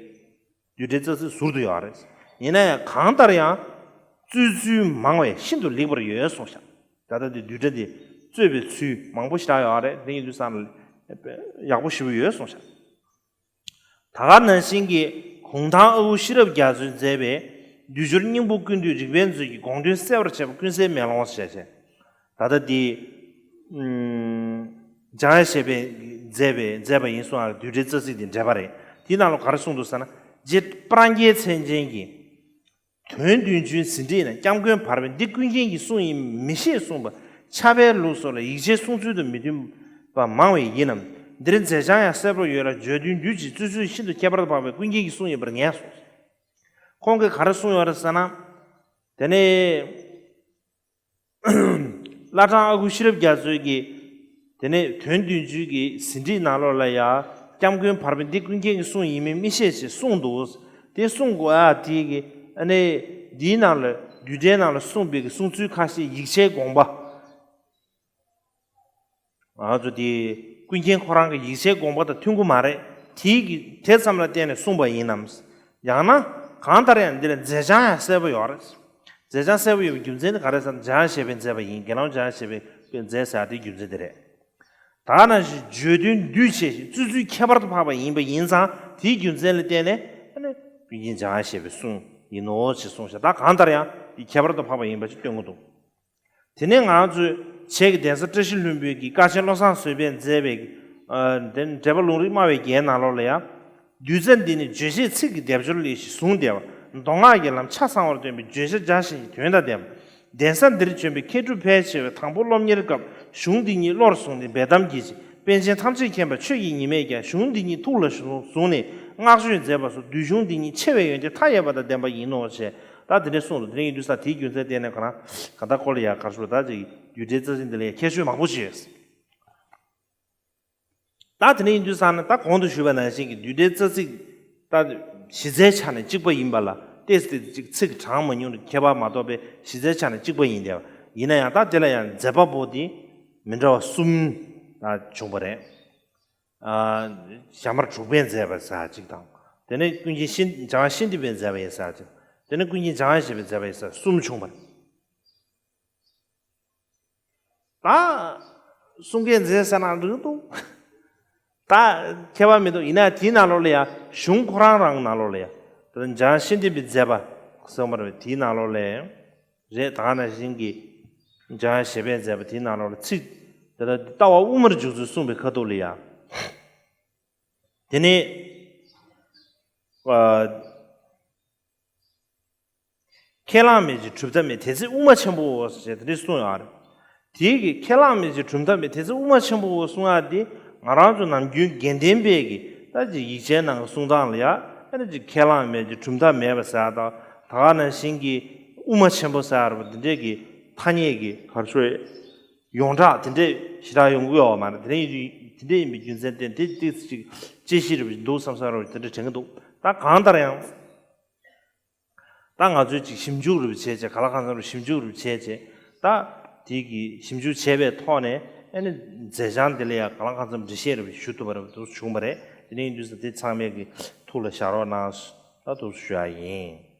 བདུད་འདྲའི་རྩ་ཚིག་ཟུར་དུ་ཡོད་རེད། ཡིན་ན་ཡང་གང་ལྟར་ཡང་བཙུད་ཚུལ་མང་བས་ཤིན་ཏུ་ལེགས་པར་ཡོད་གསུངས་ཤག་ད་ལྟ་དེ་བདུད་འདྲ་དེ་བཙུད་པའི་ཚུལ་མང་པོ་ཞེ་དྲག་ཡོད་རེད། དེ་ཡིན་དུས་ཙང་ལ་ཡག་པོ་ཞེ་པོ་ཡོད་གསུངས་ཤག་ད་ག་ནང་བཞིན་གྱི་གུང་ཐང་ཨ་ཁུ་ཤེས་རབ་རྒྱ་མཚོས་མཛད་པའི་བསྡུས་སྦྱོར་སྙིང་པོ་ཀུན་བཏུས་རིག་པའི་མཛོད་ཀྱི་དགོངས་དོན་གསལ་བར་བྱེད་པ་ཀུན་གསལ་མེ་ལོང་ཞེས་བྱས། ད་ལྟ་འདི། ཨུམ། འཇམ་དབྱངས་བཞད་པས་མཛད་པའི་མཛད་པ་ཡིན་གསུངས་པ་བདུད་འདྲའི་རྩ་ཚིག་འདི་འགྲེལ་པ་རེད། དེའི་ནང་ལ་ག་རེ་གསུངས་འདུག་ཟེར་ན། རྗེ་སྤྲང་རྒྱལ་མཚན་ཅན་གྱིས། དོན་བདུན་ཅུའི་ཟིན་བྲིས་ན་སྐྱབས་མགོན་བར་པས་འདི་ཀུན་མཁྱེན་གྱི་གསུང་ཡིན་མི་ཤེས་གསུངས་པ། ཕྱྭ་པའི་ལུགས་སོགས་ལ་ཡིག་ཆའི་གསུང་ཚུལ་དང་མི་མཐུན་པ་མང་བས་ཡིན་ནམ། འདིར་མཛད་བྱང་ཡང་གསལ་པོར་ཡོད་ལ་བརྗོད་དོན་བསྡུས་ཀྱི་བཙུད་ཚུལ་ཤིན་ཏུ་ཁྱད་པར་དུ་འཕགས་པའི་ཀུན་མཁྱེན་གྱི་གསུང་ཡིན་པར་ངེས་སོ། ཁོང་གིས་ག་རེ་གསུངས་ཡོད་རེད་ཟེར་ན། དེ་ནས། བླ་བྲང་ཨ་ཁུ་ཤེས་རབ་རྒྱ་མཚོས་ཀྱིས། དེ་ནས་དོན་བདུན་ཅུའི་གི་ཟིན་བྲིས་ནང་ལོགས་ལ་ཡང་སྐྱབས་མགོན་བར་པས་འདི་ཀུན་མཁྱེན་གྱི་གསུང་ཡིན་མིན་མི་ཤེས་ཞེས་གསུངས་འདུག་དེ་གསུང་དགོས་ཨ་དེ་གི་ཨ་ནི་འདིའི་ནང་ལ་བསྡུས་གྲྭའི་ནང་ལ་གསུངས་པའི་གི་གསུང་ཚུལ་ཁ་ཤས་ཡིག་ཆའི་དགོངས་པ། ང་ཚོ་དེ་ཀུན་མཁྱེན་ཁོ་རང་གི་ཡིག་ཆའི་དགོངས་པ་དང་མཐུན་གྱི་མ་རེད། དེའི་གི་དེ་ཙམ་ལ་བརྟེན་ནས་གསུངས་པ་ཡིན་ནམ། ཡང་ན་གང་ལྟར་ཡང་འདི་ལ་མཛད་བྱང་ཡང་གསལ་པོ་ཡོད་རེད། མཛད་བྱང་གསལ་པོ་ཡོད་པའི་རྒྱུ་མཚན་དེ་ག་རེ་ཟེར་ན། འཇམ་དབྱངས་བཞད་པས་མཛད་པ་ཡིན། དགེ་སློང་འཇམ་དབྱངས་བཞད་པས་མཛད་ཟེར་དེའི་རྒྱུ་མཚན་དེ་རེད། ད་ནང་བཞིན་བརྗོད་དོན་འདུས་བྱས་ཤིང་བཙུད་ཚུལ་ཁྱད་པར་དུ་འཕགས་པ་ཡིན་པ་ཡིན་ཙང་དེའི་རྒྱུ་མཚན་ལ་བརྟེན་ནས་ཨ་ནི་ཀུན་མཁྱེན་འཇམ་དབྱངས་བཞད་པའི་གསུང་ཡིན་ནོ་ཞེས་གསུངས་ཤག་ད་གང་ལྟར་ཡང་དེ་ཁྱད་པར་དུ་འཕགས་པ་ཡིན་པ་ཞིག་སྟོན་གྱི་འདུག་དེ་ནས་ང་ཚོས་བྱེས་ཀྱི་གདན་ས་བཀྲ་ཤིས་ལྷུན་པོའི་གི་དཀའ་ཆེན་བློ་བཟང་བཟོད་པས་མཛད་པའི་ཨ་དེ་འགྲེལ་པ་ལུང་རིགས་སྨྲ་བའི་རྒྱན་ནང་ལོགས་ལ་ཡང་། གདུལ་བྱ་འདི་ནི་བརྗོད་བྱེད་ཚིག་གི་སྡེབ་སྦྱོར་ལས་ཤིང་བཟུང་སྟེ་བ། མདོ་སྔགས་ཀྱི་ལམ་ཆ་ཚང་བར་སྟོན་པའི་བརྗོད་བྱ་འཇའ་ཤིང་གི་དོན་དང་ལྡན་པ། གདན་ས་འདིར་བྱོན་པའི་མཁས་གྲུབ་ཕལ་ཆེ་བས་དང་པོ་སློབ་གཉེར་སྐབས་གཞུང་འདི་ཉིད་བློར་བཟུང་སྟེ་འབེལ་གཏམ་བགྱིས་ཤིང་། པཎ་ཆེན་ཐམས་ཅད་མཁྱེན་པ་ཆོས་ཀྱི་ཉི་མས་ཀྱང་གཞུང་འདི་ཉིད་ཐུགས་ལ་བཟུང་ནས་བསྔགས་བརྗོད་མཛད་པ་སོགས་འདུལ་གཞུང་འདི་ཉིད་ཆེ་བའི་ཡོན་ཏན་མཐའ་ཡས་པ་དང་ལྡན་པ་ཡིན་ནོ་ཞེས། ད་དེ་འདྲ་གསུངས་འདུག་དེ་འདྲ་ཡིན་དུས་ས་དེའི་རྒྱུ་མཚན་བརྟེན་ནས་ག་རང་ག་ད་ཁོ་ལ་ཡ་གར་ཞུ་ད་ཅིག་བསྡུས་གྲྭའི་རྩ་ཚིག་འདི་ལ་ཡ་ཁྱད་ཆོས་མང་པོ་ཞིག་ཡོད། ད་དེ་འདྲ་ཡིན་དུས་ས་ན་ད་གོང་དུ་ཞུས་པ་ནང་བཞིན་གྱི་བསྡུས་གྲྭའི་རྩ་ཚིག་ད་གཞི་རྩའི་ཆ་ནས་གཅིག་པ་ཡིན་པ་ལ་ཏོག་ཙམ་ཅིག་ཚིག་གྲངས་མང་ཉུང་གི་ཁྱད་པར་མ་གཏོགས་པའི་གཞི་རྩའི་ཆ་ནས་གཅིག་པ་ཡིན་ཏེ། ཡིན་ན་ཡང་ད་དེ་ལ་ཡང་མཛད་པ་པོ་དེ་མི་འདྲ་བ་གསུམ་བྱུང་བ་རེད། ཨ། ཞྭ་དམར་དྲུག་པས་མཛད་པ་ཟེར་གཅིག་དང་། དེ་ནས་ཀུན་མཁྱེན་ཤིན་འཇམ་དབྱངས་ཤིན་ཏུ་པས་མཛད་པ་ཡིན་ཟེར་གཅིག་དེ་ནས་ཀུན་མཁྱེན་འཇམ་དབྱངས་བཞད་པས་མཛད་པ་ཡིན་ཟེར་གསུམ་བྱུང་བ་རེད། ད་གསུང་སྐད་མཛད་ཟེར་ན་འགྲིག་འདུག་ད་ཁྱད་པར་མི་འདུག་ཡིན་ན་དེའི་ནང་ལོགས་ལ་ཡང་གཞུང་ཁོ་རང་རང་ནང་ལོགས་ལ་ཡང་ད་ལྟ་འཇམ་དབྱངས་ཤིན་ཏུ་པས་མཛད་པ་གསུངས་པ་རེད། དེའི་ནང་ལོགས་ལ་ཡང་། རེད། ད་ག་ནང་བཞིན་གྱི་འཇམ་དབྱངས་བཞད་པས་མཛད་པ་དེའི་ནང་ལོགས་ལ་ཚིག་དེ་ལྟ་ལྟ་བ་དབུ་མར་འཇུག་ཚུལ་གསུངས་པའི་ཁ་ཐུག་ལ་ཡང་། དེ་ནས་ཨ། ཁས་བླངས་མེད་ཅིང་གྲུབ་མཐའ་མེད་དེ་ཚེ་དབུ་མ་ཆེན་པོའོ་ཞེས་དེ་འདྲ་གསུངས་ཡོད་རེད། དེའི་གི་ཁས་བླངས་མེད་ཅིང་གྲུབ་མཐའ་མེད་དེ་ཚེ་དབུ་མ་ཆེན་པོའོ་གསུང་ཡག་དེ་ང་རང་ཚོ་ནམ་རྒྱུན་དགེ་ལྡན་པའི་གི་ད་ཅིག་ཡིག་ཆའི་ནང་གི་གསུང་སྟངས་ལ་ཡ་ཨ་ནི་ཅིག་ཁས་བླངས་མེད་ཅིང་གྲུབ་མཐའ་མེད་པ་ཟེར་ཡག་དང་ད་ག་ནང་བཞིན་གྱི་དབུ་མ་ཆེན་པོ་ཟེར་ཡག་རེད་པ། འདི་འདྲས་ཀྱི་ཐ་སྙད་ཀྱི་གར་ཤོད་ཡོངས་གྲགས་དེ་འདྲས་ཞེ་དྲག་ཡོང་གི་ཡོད་པ་མ་རེད། དེ་འདྲ་ཡིན་དུས་དེ་འདྲས་ཡིན་པའི་རྒྱུ་མཚན་བརྟེན་ཏེ་ཏོག་ཙམ་ཅིག་དཔྱད་གཞི་རེད་པ་འདུག་བསམ་ས་རེད་པ་དེ་འདྲ་དྲན་གྱི་འདུག་ད་གང་ལྟར་ཡང་། ད་ང་ཚོས་ཅིག་ཞིབ་འཇུག་རུ་བྱས་བྱས། གང་ལ་གང་འཚམ་རུ་ཞིབ་འཇུག་རུ་བྱས་བྱས། ད་དེ་གི་ཞིབ་འཇུག་བྱས་པའི་ཐོག་ནས་ཨ་ནི་མཛད་བྱང་དེ་ལ་ཡང་གང་ལ་གང་འཚམ་འགྲེལ་བཤད་རུ་ཞུ་ཐུབ་པ་རུ་དུ་བྱུང་བ་རེད། དེ་ནས་ཡིན་དུས་ཙང་དེ་ཚང་མས་ཀྱི་ཐུགས་ལ་བཞག་རོགས་གནང་། ད་དུ་ཞུ་ཡ་ཡིན།